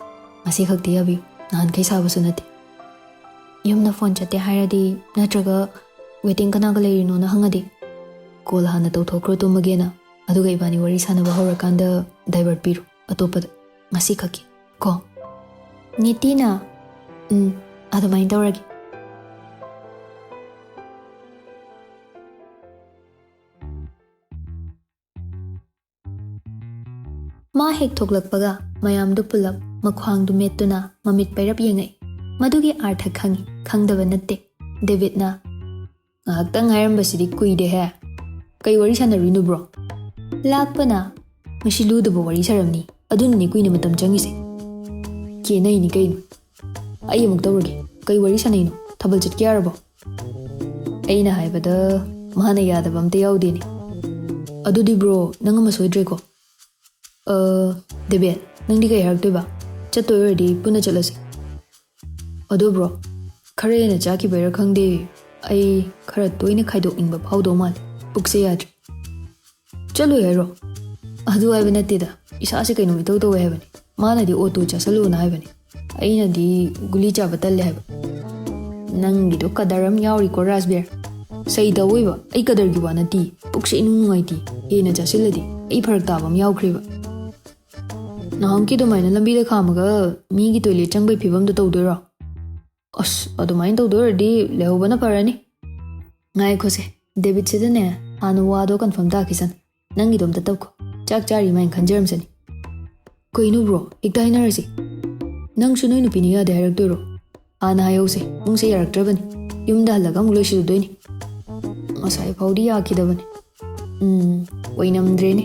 ꯉꯁꯤ ꯈꯛꯇꯤ ꯌꯥꯕꯤꯌꯨ꯫ ꯅꯍꯥꯟꯈꯩ ꯁꯥꯕꯁꯨ ꯅꯠꯇꯦ꯫ ꯌꯨꯝꯗ ꯐꯣꯟ ꯆꯠꯇꯦ ꯍꯥꯏꯔꯗꯤ, ꯅꯠꯇ꯭ꯔꯒ ꯋꯦꯇꯤꯡ ꯀꯅꯥꯒ ꯂꯩꯔꯤꯅꯣꯅ ꯍꯪꯉꯗꯤ? ꯀꯣꯜ ꯍꯥꯟꯅ ꯇꯧꯊꯣꯛꯈ꯭ꯔꯣ ꯇꯨꯝꯃꯒꯦꯅ꯫ ꯑꯗꯨꯒ ꯏꯕꯥꯅꯤ ꯋꯥꯔꯤ ꯁꯥꯟꯅꯕ ꯍꯧꯔꯀꯥꯟꯗ ꯗꯥꯏꯚꯔꯠ ꯄꯤꯔꯣ ꯑꯇꯣꯞꯄꯗ꯫ ꯉꯁꯤ ꯈꯛꯀꯤ꯫ ꯀꯣ? ꯅꯤꯇꯤꯅ? ꯎꯝ, ꯑꯗꯨꯃꯥꯏꯅ ꯇꯧꯔꯒꯦ꯫ ꯃꯥ ꯍꯦꯛ ꯊꯣꯛꯂꯛꯄꯒ ꯃꯌꯥꯝꯗꯨ ꯄꯨꯂꯞ ꯃꯈ꯭ꯋꯥꯡꯗꯨ ꯃꯦꯠꯇꯨꯅ ꯃꯃꯤꯠ ꯄꯩꯔꯞ ꯌꯦꯡꯉꯛꯏ꯫ ꯃꯗꯨꯒꯤ ꯑꯥꯔꯊ ꯈꯪꯏ, ꯈꯪꯗꯕ ꯅꯠꯇꯦ꯫ ꯗꯦꯕꯤꯠꯅ, "ꯉꯥꯏꯍꯥꯛꯇꯪ ꯉꯥꯏꯔꯝꯕꯁꯤꯗꯤ ꯀꯨꯏꯔꯦꯍꯦ꯫ ꯀꯩ ꯋꯥꯔꯤ ꯁꯥꯟꯅꯔꯨꯏꯅꯣ, ꯕ꯭ꯔꯣ?" ꯂꯥꯛꯄꯅ, "ꯃꯁꯤ ꯂꯨꯗꯕ ꯋꯥꯔꯤ ꯁꯥꯔꯝꯅꯤ꯫ ꯑꯗꯨꯅꯅꯦ ꯀꯨꯏꯅ ꯃꯇꯝ ꯆꯪꯉꯤꯁꯦ꯫ ꯀꯦꯅꯩꯅꯤ ꯀꯩꯅꯣ꯫ ꯑꯩ ꯑꯃꯨꯛ ꯇꯧꯔꯒꯦ꯫ ꯀꯩ ꯋꯥꯔꯤ ꯁꯥꯟꯅꯩꯅꯣ? ꯊꯥꯕꯜ ꯆꯠꯀꯦ ꯌꯥꯔꯕꯣ?" ꯑꯩꯅ ꯍꯥꯏꯕꯗ ꯃꯥꯅ ꯌꯥꯗꯕ ꯑꯝꯇ ꯌꯥꯎꯗꯦꯅꯦ꯫ "ꯑꯗꯨꯗꯤ ꯕ꯭ꯔꯣ, ꯅꯪ ꯑꯃ ꯁꯣꯏꯗ꯭ꯔꯦꯀꯣ?" "ꯑ, ꯗꯦꯕꯦꯟ, ꯅꯪꯗꯤ ꯀꯩ ꯍꯥꯏꯔꯛꯇꯣꯏꯕ? ꯆꯠꯇꯣꯏ ꯑꯣꯏꯔꯗꯤ ꯄꯨꯟꯅ ꯆꯠꯂꯁꯤ꯫ ꯑꯗꯣ ꯕ꯭ꯔꯣ, ꯈꯔ ꯍꯦꯟꯅ ꯆꯥꯈꯤꯕꯩꯔꯥ ꯈꯪꯗꯦ, ꯑꯩ ꯈꯔ ꯇꯣꯏꯅ ꯈꯥꯏꯗꯣꯛꯅꯤꯡꯕ ꯐꯥꯎꯗꯧ ꯃꯥꯜꯂꯦ꯫ ꯄꯨꯛꯁꯦ ꯌꯥꯗ꯭ꯔꯦ꯫" "ꯆꯠꯂꯣꯏ ꯍꯥꯏꯔꯣ?" "ꯑꯗꯨ ꯍꯥꯏꯕ ꯅꯠꯇꯦꯗ, ꯏꯁꯥꯁꯦ ꯀꯩꯅꯣꯝ ꯏꯇꯧ ꯇꯧꯋꯦ ꯍꯥꯏꯕꯅꯤ꯫ ꯃꯥꯅꯗꯤ ꯑꯣꯇꯣ ꯆꯥꯁꯜꯂꯨꯅ ꯍꯥꯏꯕꯅꯤ, ꯑꯩꯅꯗꯤ ꯒꯨꯂꯤ ꯆꯥꯕ ꯇꯜꯂꯦ ꯍꯥꯏꯕ꯫" "ꯅꯪꯒꯤꯗꯣ ꯀꯗꯔ ꯑꯃ ꯌꯥꯎꯔꯤꯀꯣ ꯔꯥꯖꯕꯤꯔ꯫ ꯁꯩ ꯇꯧꯋꯦꯕ, ꯑꯩ ꯀꯗꯔꯒꯤ ꯋꯥ ꯅꯠꯇꯦ꯫ ꯄꯨꯛꯁꯦ ꯏꯅꯨꯡ ꯅꯨꯡꯉꯥꯏꯇꯦ꯫ ꯍꯦꯟꯅ ꯆꯥꯁꯤꯜꯂꯗꯤ ꯑꯩ ꯐꯔꯛ ꯇꯥꯕ ꯑꯃ ꯌꯥꯎꯈ꯭ꯔꯦꯕ꯫ ꯅꯍꯥꯟꯃꯨꯛꯀꯤ ꯑꯗꯨꯃꯥꯏꯅ ꯂꯝꯕꯤꯗ ꯈꯥꯝꯃꯒ ꯃꯤꯒꯤ ꯇꯣꯏꯂꯦꯠ ꯆꯪꯕꯩ ꯐꯤꯕꯝꯗꯣ ꯇꯧꯗꯣꯏꯔꯣ? ꯑꯁ, ꯑꯗꯨꯃꯥꯏꯅ ꯇꯧꯗꯣꯏ ꯑꯣꯏꯔꯗꯤ ꯂꯩꯍꯧꯕꯅ ꯐꯔꯅꯤ꯫ ꯉꯥꯏꯈꯣꯁꯦ, ꯗꯦꯕꯤꯠꯁꯤꯗꯅꯦ, ꯍꯥꯟꯅ ꯋꯥꯗꯣ ꯀꯟꯐꯥꯔꯝ ꯇꯥꯈꯤꯁꯅꯨ꯫ ꯅꯪꯒꯤꯗꯣ ꯑꯝꯇ ꯇꯞꯈꯣ꯫ ꯆꯥꯛ ꯆꯥꯔꯤ ꯃꯥꯏꯅ ꯈꯟꯖꯔꯝꯁꯅꯤ꯫ ꯀꯩꯅꯣ ꯕ꯭ꯔꯣ, ꯍꯦꯛꯇ ꯍꯥꯏꯅꯔꯁꯤ꯫ ꯅꯪꯁꯨ ꯅꯣꯏ ꯅꯨꯄꯤꯅ ꯌꯥꯗꯦ ꯍꯥꯏꯔꯛꯇꯣꯏꯔꯣ? ꯍꯥꯟꯅ ꯍꯥꯏꯍꯧꯁꯦ, ꯄꯨꯡꯁꯦ ꯌꯥꯔꯛꯇ꯭ꯔꯕꯅꯤ꯫ ꯌꯨꯝꯗ ꯍꯜꯂꯒ ꯑꯃꯨꯛ ꯂꯣꯏꯁꯤꯜꯂꯨꯗꯣꯏꯅꯤ꯫ ꯉꯁꯥꯏ ꯐꯥꯎꯗꯤ ꯌꯥꯈꯤꯗꯕꯅꯤ꯫ ꯎꯝ, ꯑꯣꯏꯅꯝꯗ꯭ꯔꯦꯅꯦ꯫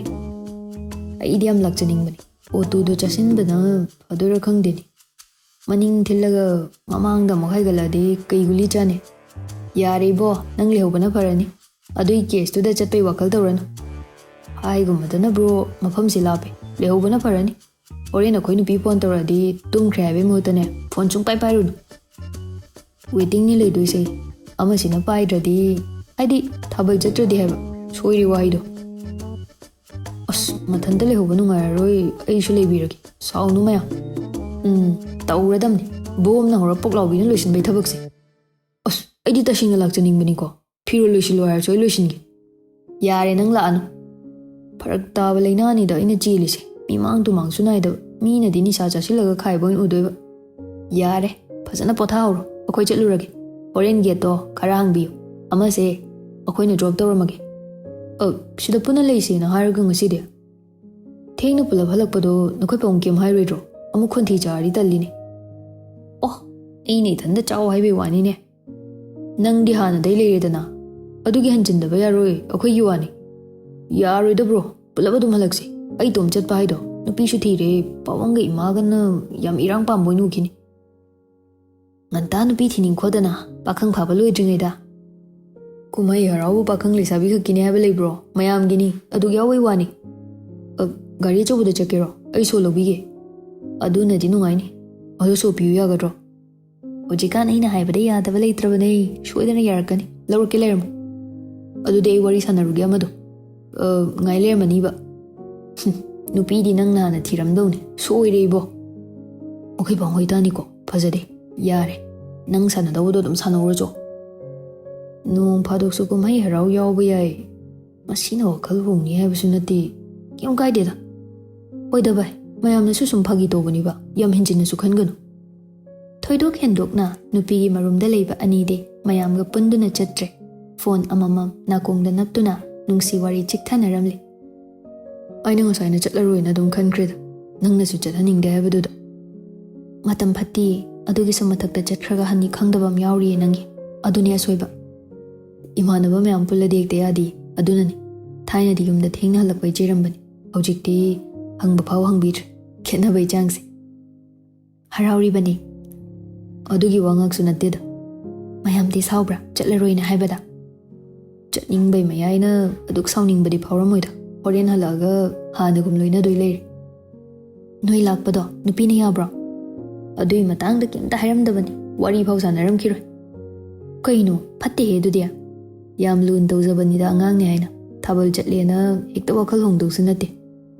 ꯑꯩꯗꯤ ꯌꯥꯝ ꯂꯥꯛꯆꯅꯤꯡꯕꯅꯤ꯫ ꯑꯣꯇꯣꯗꯣ ꯆꯥꯁꯤꯟꯕꯅ ꯐꯗꯣꯏꯔꯥ ꯈꯪꯗꯦꯅꯦ꯫ ꯃꯅꯤꯡ ꯊꯤꯜꯂꯒ ꯃꯃꯥꯡꯗ ꯑꯃꯨꯛ ꯍꯥꯏꯒꯠꯂꯛꯑꯗꯤ ꯀꯩ ꯒꯨꯂꯤ ꯆꯥꯅꯤ? ꯌꯥꯔꯦ ꯏꯕꯣ, ꯅꯪ ꯂꯩꯍꯧꯕꯅ ꯐꯔꯅꯤ꯫ ꯑꯗꯨꯏ ꯀꯦꯁꯇꯨꯗ ꯆꯠꯄꯩ ꯋꯥꯈꯜ ꯇꯧꯔꯅꯨ꯫ ꯍꯥꯏꯒꯨꯝꯕꯗꯅ ꯕ꯭ꯔꯣ, ꯃꯐꯝꯁꯤ ꯂꯥꯞꯄꯦ꯫ ꯂꯩꯍꯧꯕꯅ ꯐꯔꯅꯤ꯫ ꯍꯣꯔꯦꯟ ꯑꯩꯈꯣꯏ ꯅꯨꯄꯤ ꯐꯣꯟ ꯇꯧꯔꯛꯑꯗꯤ ꯇꯨꯝꯈ꯭ꯔꯦ ꯍꯥꯏꯕꯩ ꯃꯍꯨꯠꯇꯅꯦ, ꯐꯣꯟ ꯁꯨꯡꯄꯥꯏ ꯄꯥꯏꯔꯨꯅꯨ꯫ ꯋꯦꯇꯤꯡꯅꯤ ꯂꯩꯗꯣꯏꯁꯦ꯫ ꯑꯃꯁꯤꯅ ꯄꯥꯏꯗ꯭ꯔꯗꯤ, ꯍꯥꯏꯗꯤ ꯊꯥꯕꯜ ꯆꯠꯇ꯭ꯔꯗꯤ ꯍꯥꯏꯕ꯫ ꯁꯣꯏꯔꯤ ꯋꯥꯍꯩꯗꯣ꯫ ꯑꯁ, ꯃꯊꯟꯇ ꯂꯩꯍꯧꯕ ꯅꯨꯡꯉꯥꯏꯔꯔꯣꯏ, ꯑꯩꯁꯨ ꯂꯩꯕꯤꯔꯒꯦ꯫ ꯁꯥꯎꯅꯨ ꯃꯌꯥꯝ꯫ ꯎꯝ, ꯇꯧꯔꯗꯝꯅꯤ꯫ ꯕꯣꯝꯅ ꯍꯧꯔ ꯄꯣꯛ ꯂꯥꯎꯕꯤꯅ ꯂꯣꯏꯁꯤꯟꯕꯩ ꯊꯕꯛꯁꯦ꯫ ꯑꯁ, ꯑꯩꯗꯤ ꯇꯁꯦꯡꯅ ꯂꯥꯛꯆꯅꯤꯡꯕꯅꯤꯀꯣ꯫ ꯐꯤꯔꯣꯜ ꯂꯣꯏꯁꯤꯜꯂꯣ ꯍꯥꯏꯔꯁꯨ ꯑꯩ ꯂꯣꯏꯁꯤꯟꯒꯦ꯫ ꯌꯥꯔꯦ, ꯅꯪ ꯂꯥꯛꯑꯅꯨ꯫ ꯐꯔꯛ ꯇꯥꯕ ꯂꯩꯅꯥꯅꯤꯗ ꯑꯩꯅ ꯆꯦꯜꯂꯤꯁꯦ꯫ ꯃꯤꯃꯥꯡ ꯇꯨꯃꯥꯡꯁꯨ ꯅꯥꯏꯗꯕ꯫ ꯃꯤꯅꯗꯤ ꯅꯤꯁꯥ ꯆꯥꯁꯤꯜꯂꯒ ꯈꯥꯏꯕ ꯑꯣꯏꯅ ꯎꯗꯣꯏꯕ꯫ ꯌꯥꯔꯦ, ꯐꯖꯅ ꯄꯣꯊꯥꯍꯧꯔꯣ꯫ ꯑꯩꯈꯣꯏ ꯆꯠꯂꯨꯔꯒꯦ꯫ ꯍꯣꯔꯦꯟ ꯒꯦꯠꯇꯣ ꯈꯔ ꯍꯥꯡꯕꯤꯌꯨ꯫ ꯑꯃꯁꯦ ꯑꯩꯈꯣꯏꯅ ꯗ꯭ꯔꯣꯞ ꯇꯧꯔꯝꯃꯒꯦ꯫ ꯑ, ꯁꯤꯗ ꯄꯨꯟꯅ ꯂꯩꯁꯦꯅ ꯍꯥꯏꯔꯒ ꯉꯁꯤꯗꯤ꯫ ꯊꯦꯡꯅ ꯄꯨꯂꯞ ꯍꯜꯂꯛꯄꯗꯣ ꯅꯈꯣꯏ ꯄꯥꯕꯨꯡ ꯀꯩꯝ ꯍꯥꯏꯔꯣꯏꯗ꯭ꯔꯣ? ꯑꯃꯨꯛ ꯈꯣꯟꯊꯤ ꯆꯥꯔꯗꯤ ꯇꯜꯂꯤꯅꯦ꯫ ꯑꯣ, ꯑꯩꯅ ꯏꯊꯟꯗ ꯆꯥꯎ ꯍꯥꯏꯕꯩ ꯋꯥꯅꯤꯅꯦ꯫ ꯅꯪꯗꯤ ꯍꯥꯟꯅꯗꯩ ꯂꯩꯔꯦꯗꯅ꯫ ꯑꯗꯨꯒꯤ ꯍꯟꯖꯤꯟꯗꯕ ꯌꯥꯔꯣꯏ, ꯑꯩꯈꯣꯏꯒꯤ ꯋꯥꯅꯤ꯫ ꯌꯥꯔꯣꯏꯗ ꯕ꯭ꯔꯣ, ꯄꯨꯂꯞ ꯑꯗꯨꯝ ꯍꯜꯂꯛꯁꯤ꯫ ꯑꯩ ꯏꯇꯣꯝ ꯆꯠꯄ ꯍꯥꯏꯗꯣ ꯅꯨꯄꯤꯁꯨ ꯊꯤꯔꯦ, ꯄꯥꯕꯨꯡꯒ ꯏꯃꯥꯒꯅ ꯌꯥꯝ ꯏꯔꯥꯡ ꯄꯥꯝꯕ ꯑꯣꯏꯅ ꯎꯈꯤꯅꯤ꯫ ꯉꯟꯇꯥ ꯅꯨꯄꯤ ꯊꯤꯅꯤꯡꯈꯣꯗꯅ, ꯄꯥꯈꯪ ꯐꯥꯕ ꯂꯣꯏꯗ꯭ꯔꯤꯉꯩꯗ꯫ ꯀꯨꯝꯍꯩ ꯍꯔꯥꯎꯕꯨ ꯄꯥꯈꯪ ꯂꯩꯁꯥꯕꯤ ꯈꯛꯀꯤꯅꯦ ꯍꯥꯏꯕ ꯂꯩꯕ꯭ꯔꯣ? ꯃꯌꯥꯝꯒꯤꯅꯤ꯫ ꯑꯗꯨꯒꯤ ꯌꯥꯎꯕꯩ ꯋꯥꯅꯤ꯫ ꯑ, ꯒꯥꯔꯤ ꯑꯆꯧꯕꯗ ꯆꯠꯀꯦꯔꯣ? ꯑꯩ ꯁꯣ ꯂꯧꯕꯤꯒꯦ꯫ ꯑꯗꯨꯅꯗꯤ ꯅꯨꯡꯉꯥꯏꯅꯤ꯫ ꯑꯗꯣ ꯁꯣ ꯄꯤꯌꯨ ꯌꯥꯒꯗ꯭ꯔꯣ? ꯍꯧꯖꯤꯛꯀꯥꯟ ꯑꯩꯅ ꯍꯥꯏꯕꯗ ꯌꯥꯗꯕ ꯂꯩꯇ꯭ꯔꯕꯅꯦ꯫ ꯁꯣꯏꯗꯅ ꯌꯥꯔꯛꯀꯅꯤ꯫ ꯂꯧꯔꯛꯀꯦ, ꯂꯩꯔꯝꯃꯣ꯫ ꯑꯗꯨꯗꯤ ꯑꯩ ꯋꯥꯔꯤ ꯁꯥꯟꯅꯔꯨꯒꯦ ꯑꯃꯗꯣ꯫ ꯑ, ꯉꯥꯏ ꯂꯩꯔꯝꯃꯅꯤꯕ꯫ ꯍꯨꯝ, ꯅꯨꯄꯤꯗꯤ ꯅꯪ ꯍꯥꯟꯅ ꯊꯤꯔꯝꯗꯧꯅꯤ꯫ ꯁꯣꯏꯔꯦ ꯏꯕꯣ꯫ ꯑꯩꯈꯣꯏ ꯄꯥꯎꯍꯣꯏ ꯇꯥꯅꯤꯀꯣ꯫ ꯐꯖꯗꯦ꯫ ꯌꯥꯔꯦ꯫ ꯅꯪ ꯁꯥꯟꯅꯗꯧꯕꯗꯣ ꯑꯗꯨꯝ ꯁꯥꯟꯅꯧꯔꯣꯆꯣ꯫ ꯅꯣꯡ ꯐꯥꯗꯣꯛꯁꯨ ꯀꯨꯝꯍꯩ ꯍꯔꯥꯎ ꯌꯥꯎꯕ ꯌꯥꯏ꯫ ꯃꯁꯤꯅ ꯋꯥꯈꯜ ꯍꯣꯡꯅꯤ ꯍꯥꯏꯕꯁꯨ ꯅꯠꯇꯦ꯫ ꯀꯩꯝ ꯀꯥꯏꯗꯦꯗ꯫ ꯍꯣꯏꯗ ꯚꯥꯏ, ꯃꯌꯥꯝꯅꯁꯨ ꯁꯨꯝ ꯐꯥꯒꯤ ꯇꯧꯕꯅꯤꯕ, ꯌꯥꯝ ꯍꯦꯟꯖꯤꯟꯅꯁꯨ ꯈꯟꯒꯅꯨ꯫ ꯊꯣꯏꯗꯣꯛ ꯍꯦꯟꯗꯣꯛꯅ ꯅꯨꯄꯤꯒꯤ ꯃꯔꯨꯝꯗ ꯂꯩꯕ ꯑꯅꯤꯗꯤ ꯃꯌꯥꯝꯒ ꯄꯨꯟꯗꯨꯅ ꯆꯠꯇ꯭ꯔꯦ꯫ ꯐꯣꯟ ꯑꯃꯃꯝ ꯅꯥꯀꯣꯡꯗ ꯅꯞꯇꯨꯅ ꯅꯨꯡꯁꯤ ꯋꯥꯔꯤ ꯆꯤꯛꯊꯅꯔꯝꯂꯤ꯫ ꯑꯩꯅ ꯉꯁꯥꯏꯅ ꯆꯠꯂꯔꯣꯏꯅ ꯑꯗꯨꯝ ꯈꯟꯈ꯭ꯔꯦꯗ, ꯅꯪꯅꯁꯨ ꯆꯠꯍꯟꯅꯤꯡꯗꯦ ꯍꯥꯏꯕꯗꯨꯗ꯫ ꯃꯇꯝ ꯐꯠꯇꯦ, ꯑꯗꯨꯒꯤꯁꯨ ꯃꯊꯛꯇ ꯆꯠꯈ꯭ꯔꯒ ꯍꯟꯅꯤ ꯈꯪꯗꯕ ꯑꯃ ꯌꯥꯎꯔꯤꯌꯦ ꯅꯪꯒꯤ꯫ ꯑꯗꯨꯅꯦ ꯑꯁꯣꯏꯕ꯫ ꯏꯃꯥꯟꯅꯕ ꯃꯌꯥꯝ ꯄꯨꯜꯂꯗꯤ ꯍꯦꯛꯇ ꯌꯥꯗꯦ, ꯑꯗꯨꯅꯅꯤ꯫ ꯊꯥꯏꯅꯗꯤ ꯌꯨꯝꯗ ꯊꯦꯡꯅ ꯍꯜꯂꯛꯄꯩ ꯆꯩꯔꯝꯕꯅꯤ, ꯍꯧꯖꯤꯛꯇꯤ ꯍꯪꯕ ꯐꯥꯎ ꯍꯪꯕꯤꯗ꯭ꯔꯦ꯫ ꯈꯦꯠꯅꯕꯩ ꯆꯥꯡꯁꯦ꯫ ꯍꯔꯥꯎꯔꯤꯕꯅꯤ꯫ ꯑꯗꯨꯒꯤ ꯋꯥ ꯉꯥꯛꯁꯨ ꯅꯠꯇꯦꯗ꯫ ꯃꯌꯥꯝꯗꯤ ꯁꯥꯎꯕ꯭ꯔꯥ ꯆꯠꯂꯔꯣꯏꯅ ꯍꯥꯏꯕꯗ? ꯆꯠꯅꯤꯡꯕꯩ ꯃꯌꯥꯏꯅ ꯑꯗꯨꯛ ꯁꯥꯎꯅꯤꯡꯕꯗꯤ ꯐꯥꯎꯔꯝꯃꯣꯏꯗ꯫ ꯍꯣꯔꯦꯟ ꯍꯜꯂꯛꯑꯒ ꯍꯥꯟꯅꯒꯨꯝ ꯂꯣꯏꯅꯗꯣꯏ ꯂꯩꯔꯦ꯫ ꯅꯣꯏ ꯂꯥꯛꯄꯗꯣ ꯅꯨꯄꯤꯅ ꯌꯥꯕ꯭ꯔꯣ? ꯑꯗꯨꯒꯤ ꯃꯇꯥꯡꯗ ꯀꯩꯝꯇ ꯍꯥꯏꯔꯝꯗꯕꯅꯤ, ꯋꯥꯔꯤ ꯐꯥꯎ ꯁꯥꯟꯅꯔꯝꯈꯤꯔꯣꯏ꯫ ꯀꯩꯅꯣ, ꯐꯠꯇꯦꯍꯦ ꯑꯗꯨꯗꯤ꯫ ꯌꯥꯝ ꯂꯨꯅ ꯇꯧꯖꯕꯅꯤꯗ ꯑꯉꯥꯡꯅꯦ ꯍꯥꯏꯅ꯫ ꯊꯥꯕꯜ ꯆꯠꯂꯦꯅ ꯍꯦꯛꯇ ꯋꯥꯈꯜ ꯍꯣꯡꯗꯧꯁꯨ ꯅꯠꯇꯦ꯫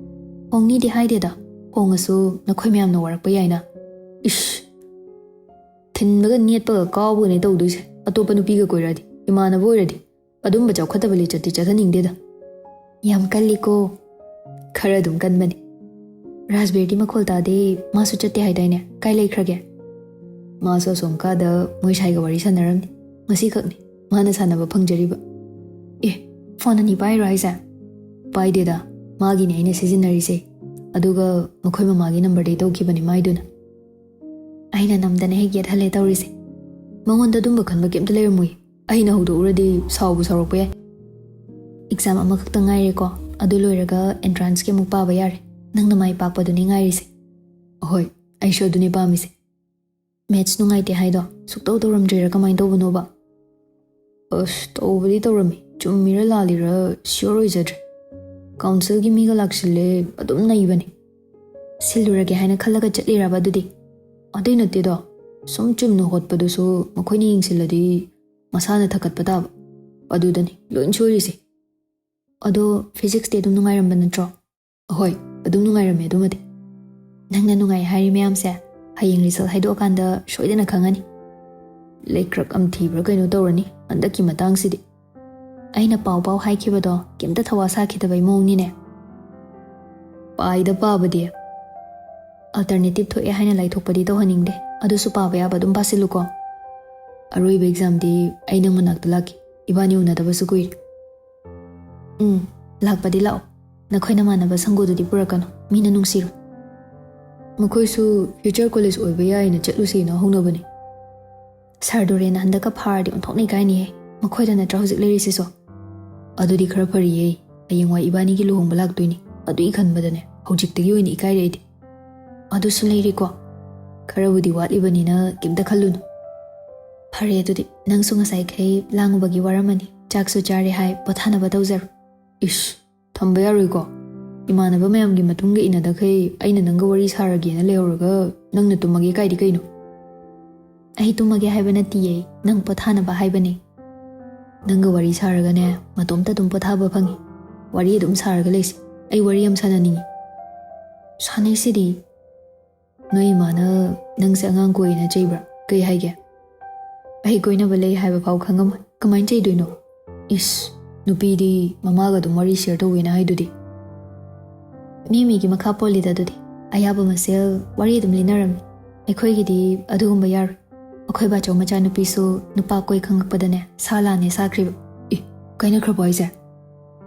ꯍꯣꯡꯅꯤꯗꯤ ꯍꯥꯏꯗꯦꯗ, ꯍꯣꯡꯉꯁꯨ ꯅꯈꯣꯏ ꯃꯌꯥꯝꯅ ꯋꯥꯔꯛꯄ ꯌꯥꯏꯅ꯫ ꯏꯁ! ꯊꯤꯟꯕꯒ ꯅꯦꯠꯄꯒ ꯀꯥꯎꯕꯒꯅꯦ ꯇꯧꯗꯣꯏꯁꯦ꯫ ꯑꯇꯣꯞꯄ ꯅꯨꯄꯤꯒ ꯀꯣꯏꯔꯛꯑꯗꯤ, ꯏꯃꯥꯟꯅꯕ ꯑꯣꯏꯔꯗꯤ꯫ ꯑꯗꯨꯝꯕ ꯆꯥꯎꯈꯠꯇꯕ ꯂꯤꯆꯠꯇꯤ ꯆꯠꯍꯟꯅꯤꯡꯗꯦꯗ꯫ ꯌꯥꯝ ꯀꯜꯂꯤꯀꯣ꯫ ꯈꯔ ꯑꯗꯨꯝ ꯀꯟꯕꯅꯤ꯫ ꯔꯥꯖꯕꯤꯔꯗꯤ ꯃꯈꯣꯜ ꯇꯥꯗꯦ, ꯃꯥꯁꯨ ꯆꯠꯇꯦ ꯍꯥꯏꯗꯥꯏꯅꯦ? ꯀꯥꯏ ꯂꯩꯈ꯭ꯔꯒꯦ? ꯃꯥꯁꯨ ꯑꯁꯣꯝ ꯀꯥꯗ ꯃꯣꯏ ꯁꯥꯏꯒ ꯋꯥꯔꯤ ꯁꯥꯟꯅꯔꯝꯅꯤ꯫ ꯉꯁꯤꯈꯛꯅꯤ ꯃꯥꯅ ꯁꯥꯟꯅꯕ ꯐꯪꯖꯔꯤꯕ꯫ ꯑꯦ, ꯐꯣꯟ ꯑꯅꯤ ꯄꯥꯏꯔꯣ ꯍꯥꯏꯁꯦ? ꯄꯥꯏꯗꯦꯗ, ꯃꯥꯒꯤꯅꯦ ꯑꯩꯅ ꯁꯤꯖꯤꯟꯅꯔꯤꯁꯦ꯫ ꯑꯗꯨꯒ ꯃꯈꯣꯏ ꯃꯃꯥꯒꯤ ꯅꯝꯕꯔꯗꯩ ꯇꯧꯈꯤꯕꯅꯤ ꯃꯥꯏꯗꯨꯅ꯫ ꯑꯩꯅ ꯅꯝꯗꯅ ꯍꯦꯛ ꯌꯦꯠꯍꯜꯂꯦ ꯇꯧꯔꯤꯁꯦ꯫ ꯃꯉꯣꯟꯗ ꯑꯗꯨꯝꯕ ꯈꯟꯕ ꯀꯩꯝꯇ ꯂꯩꯔꯝꯃꯣꯏ꯫ ꯑꯩꯅ ꯍꯧꯗꯣꯛꯎꯔꯗꯤ ꯁꯥꯎꯕꯨ ꯁꯥꯎꯔꯛꯄ ꯌꯥꯏ꯫ ꯑꯦꯛꯖꯥꯝ ꯑꯃꯈꯛꯇ ꯉꯥꯏꯔꯦꯀꯣ, ꯑꯗꯨ ꯂꯣꯏꯔꯒ ꯑꯦꯟꯇ꯭ꯔꯥꯟꯁꯀꯤ ꯑꯃꯨꯛ ꯄꯥꯕ ꯌꯥꯔꯦ꯫ ꯅꯪꯅ ꯃꯥꯏ ꯄꯥꯛꯄꯗꯨꯅꯤ ꯉꯥꯏꯔꯤꯁꯦ꯫ ꯑꯍꯣꯏ, ꯑꯩꯁꯨ ꯑꯗꯨꯅꯦ ꯄꯥꯝꯃꯤꯁꯦ꯫ ꯃꯦꯠꯁ ꯅꯨꯡꯉꯥꯏꯇꯦ ꯍꯥꯏꯗꯣ ꯁꯨꯛꯇꯧ ꯇꯧꯔꯝꯗ꯭ꯔꯤꯔꯥ ꯀꯃꯥꯏꯅ ꯇꯧꯕꯅꯣꯕ? ꯑꯁ, ꯇꯧꯕꯗꯤ ꯇꯧꯔꯝꯃꯤ, ꯆꯨꯝꯃꯤꯔ ꯂꯥꯜꯂꯤꯔ ꯁꯤꯌꯣꯔ ꯑꯣꯏꯖꯗ꯭ꯔꯦ꯫ ꯀꯥꯎꯟꯁꯤꯜꯒꯤ ꯃꯤꯒ ꯂꯥꯛꯁꯤꯜꯂꯦ, ꯑꯗꯨꯝ ꯅꯩꯕꯅꯤ꯫ ꯁꯤꯜꯂꯨꯔꯒꯦ ꯍꯥꯏꯅ ꯈꯜꯂꯒ ꯆꯠꯂꯤꯔꯕ ꯑꯗꯨꯗꯤ? ꯑꯗꯨꯏ ꯅꯠꯇꯦꯗꯣ, ꯁꯨꯝ ꯆꯨꯝꯅ ꯍꯣꯠꯄꯗꯨꯁꯨ ꯃꯈꯣꯏꯅ ꯌꯦꯡꯁꯤꯜꯂꯗꯤ ꯃꯁꯥꯅ ꯊꯛꯀꯠꯄ ꯇꯥꯕ꯫ ꯑꯗꯨꯗꯅꯤ ꯂꯣꯏ ꯁꯣꯏꯔꯤꯁꯦ꯫ ꯑꯗꯣ ꯐꯤꯖꯤꯛꯁꯇꯤ ꯑꯗꯨꯝ ꯅꯨꯡꯉꯥꯏꯔꯝꯕ ꯅꯠꯇ꯭ꯔꯣ? ꯑꯍꯣꯏ, ꯑꯗꯨꯝ ꯅꯨꯡꯉꯥꯏꯔꯝꯃꯦ ꯑꯗꯨꯃꯗꯤ꯫ ꯅꯪꯅ ꯅꯨꯡꯉꯥꯏ ꯍꯥꯏꯔꯤ ꯃꯌꯥꯝꯁꯦ ꯍꯌꯦꯡ ꯔꯤꯖꯜ ꯍꯥꯏꯗꯣꯛꯑꯀꯥꯟꯗ ꯁꯣꯏꯗꯅ ꯈꯪꯉꯅꯤ꯫ ꯂꯩꯀ꯭ꯔꯛ ꯑꯃ ꯊꯤꯕ꯭ꯔꯥ ꯀꯩꯅꯣ ꯇꯧꯔꯅꯤ ꯍꯟꯗꯛꯀꯤ ꯃꯇꯥꯡꯁꯤꯗꯤ꯫ ꯑꯩꯅ ꯄꯥꯎ ꯄꯥꯎ ꯍꯥꯏꯈꯤꯕꯗꯣ ꯀꯩꯝꯇ ꯊꯋꯥ ꯁꯥꯈꯤꯗꯕꯩ ꯃꯑꯣꯡꯅꯤꯅꯦ꯫ ꯄꯥꯏꯗ ꯄꯥꯕꯗꯤ꯫ ꯑꯜꯇꯔꯅꯦꯇꯤꯚ ꯊꯣꯛꯑꯦ ꯍꯥꯏꯅ ꯂꯥꯏꯊꯣꯛꯄꯗꯤ ꯇꯧꯍꯟꯅꯤꯡꯗꯦ꯫ ꯑꯗꯨꯁꯨ ꯄꯥꯕ ꯌꯥꯕ ꯑꯗꯨꯝ ꯄꯥꯁꯤꯜꯂꯨꯀꯣ꯫ ꯑꯔꯣꯏꯕ ꯑꯦꯛꯖꯥꯝꯗꯤ ꯑꯩ ꯅꯪ ꯃꯅꯥꯛꯇ ꯂꯥꯛꯀꯦ꯫ ꯏꯕꯥꯅꯤ ꯎꯅꯗꯕꯁꯨ ꯀꯨꯏꯔꯦ꯫ ꯎꯝ, ꯂꯥꯛꯄꯗꯤ ꯂꯥꯛꯑꯣ꯫ ꯅꯈꯣꯏ ꯅꯃꯥꯟꯅꯕ ꯁꯪꯒꯨꯗꯨꯗꯤ ꯄꯨꯔꯛꯀꯅꯨ꯫ ꯃꯤꯅ ꯅꯨꯡꯁꯤꯔꯣꯏ꯫ ꯃꯈꯣꯏꯁꯨ ꯐ꯭ꯌꯨꯆꯔ ꯀꯣꯂꯦꯖ ꯑꯣꯏꯕ ꯌꯥꯏꯅ ꯆꯠꯂꯨꯁꯦꯅ ꯍꯧꯅꯕꯅꯤ꯫ ꯁꯥꯔ ꯗꯣꯔꯦꯟꯅ ꯍꯟꯗꯛꯀ ꯐꯥꯔꯗꯤ ꯑꯣꯟꯊꯣꯛꯅ ꯏꯀꯥꯏꯅꯤꯍꯦ꯫ ꯃꯈꯣꯏꯗ ꯅꯠꯇ꯭ꯔꯥ ꯍꯧꯖꯤꯛ ꯂꯩꯔꯤꯁꯤꯁꯨ? ꯑꯗꯨꯗꯤ ꯈꯔ ꯐꯔꯤꯌꯦ꯫ ꯍꯌꯦꯡꯋꯥꯏ ꯏꯕꯥꯅꯤꯒꯤ ꯂꯨꯍꯣꯡꯕ ꯂꯥꯛꯇꯣꯏꯅꯤ꯫ ꯑꯗꯨꯒꯤ ꯈꯟꯕꯗꯅꯦ ꯍꯧꯖꯤꯛꯇꯒꯤ ꯑꯣꯏꯅ ꯏꯀꯥꯏꯔꯦ ꯑꯩꯗꯤ꯫ ꯑꯗꯨꯁꯨ ꯂꯩꯔꯤꯀꯣ꯫ ꯈꯔꯕꯨꯗꯤ ꯋꯥꯠꯂꯤꯕꯅꯤꯅ ꯀꯩꯝꯇ ꯈꯜꯂꯨꯅꯨ꯫ ꯐꯔꯦ ꯑꯗꯨꯗꯤ, ꯅꯪꯁꯨ ꯉꯁꯥꯏꯈꯩ ꯂꯥꯡꯉꯨꯕꯒꯤ ꯋꯥꯔꯝꯃꯅꯤ꯫ ꯆꯥꯛꯁꯨ ꯆꯥꯔꯦ ꯍꯥꯏ, ꯄꯣꯊꯥꯅꯕ ꯇꯧꯖꯔꯣ꯫ ꯏꯁ, ꯊꯝꯕ ꯌꯥꯔꯣꯏꯀꯣ꯫ ꯏꯃꯥꯟꯅꯕ ꯃꯌꯥꯝꯒꯤ ꯃꯇꯨꯡꯒ ꯏꯟꯅꯗꯈꯩ ꯑꯩꯅ ꯅꯪꯒ ꯋꯥꯔꯤ ꯁꯥꯔꯒꯦꯅ ꯂꯩꯍꯧꯔꯒ ꯅꯪꯅ ꯇꯨꯝꯃꯒꯦ ꯀꯥꯏꯗꯤ ꯀꯩꯅꯣ? ꯑꯩ ꯇꯨꯝꯃꯒꯦ ꯍꯥꯏꯕ ꯅꯠꯇꯤꯌꯦ, ꯅꯪ ꯄꯣꯊꯥꯅꯕ ꯍꯥꯏꯕꯅꯦ꯫ ꯅꯪꯒ ꯋꯥꯔꯤ ꯁꯥꯔꯒꯅꯦ, ꯃꯇꯣꯝꯇ ꯑꯗꯨꯝ ꯄꯣꯊꯥꯕ ꯐꯪꯉꯤ꯫ ꯋꯥꯔꯤ ꯑꯗꯨꯝ ꯁꯥꯔꯒ ꯂꯩꯁꯤ꯫ ꯑꯩ ꯋꯥꯔꯤ ꯌꯥꯝ ꯁꯥꯟꯅꯅꯤꯡꯉꯤ꯫ ꯁꯥꯟꯅꯩꯁꯤꯗꯤ꯫ ꯅꯣꯏ ꯏꯃꯥꯅ ꯅꯪꯁꯦ ꯑꯉꯥꯡ ꯀꯣꯏꯅ ꯆꯩꯕ꯭ꯔꯥ? ꯀꯩ ꯍꯥꯏꯒꯦ? ꯑꯩ ꯀꯣꯏꯅꯕ ꯂꯩ ꯍꯥꯏꯕ ꯐꯥꯎ ꯈꯪꯉꯝꯃꯣꯏ꯫ ꯀꯃꯥꯏꯅ ꯆꯩꯗꯣꯏꯅꯣ? ꯏꯁ, ꯅꯨꯄꯤꯗꯤ ꯃꯃꯥꯒ ꯑꯗꯨꯝ ꯋꯥꯔꯤ ꯁꯤꯌꯔ ꯇꯧꯋꯦꯅ ꯍꯥꯏꯗꯨꯗꯤ꯫ ꯃꯤ ꯃꯤꯒꯤ ꯃꯈꯥ ꯄꯣꯜꯂꯤꯗ ꯑꯗꯨꯗꯤ꯫ ꯑꯌꯥꯕ ꯃꯁꯦꯜ ꯋꯥꯔꯤ ꯑꯗꯨꯝ ꯂꯤꯅꯔꯝꯃꯤ꯫ ꯑꯩꯈꯣꯏꯒꯤꯗꯤ ꯑꯗꯨꯒꯨꯝꯕ ꯌꯥꯔꯣꯏ꯫ ꯑꯩꯈꯣꯏ ꯕꯥꯆꯧ ꯃꯆꯥꯅꯨꯄꯤꯁꯨ ꯅꯨꯄꯥ ꯀꯣꯏ ꯈꯪꯉꯛꯄꯗꯅꯦ ꯁꯥ ꯂꯥꯟꯅꯦ ꯁꯥꯈ꯭ꯔꯤꯕ꯫ ꯑꯦ, ꯀꯥꯏꯅꯈ꯭ꯔꯕꯣ ꯍꯥꯏꯁꯦ?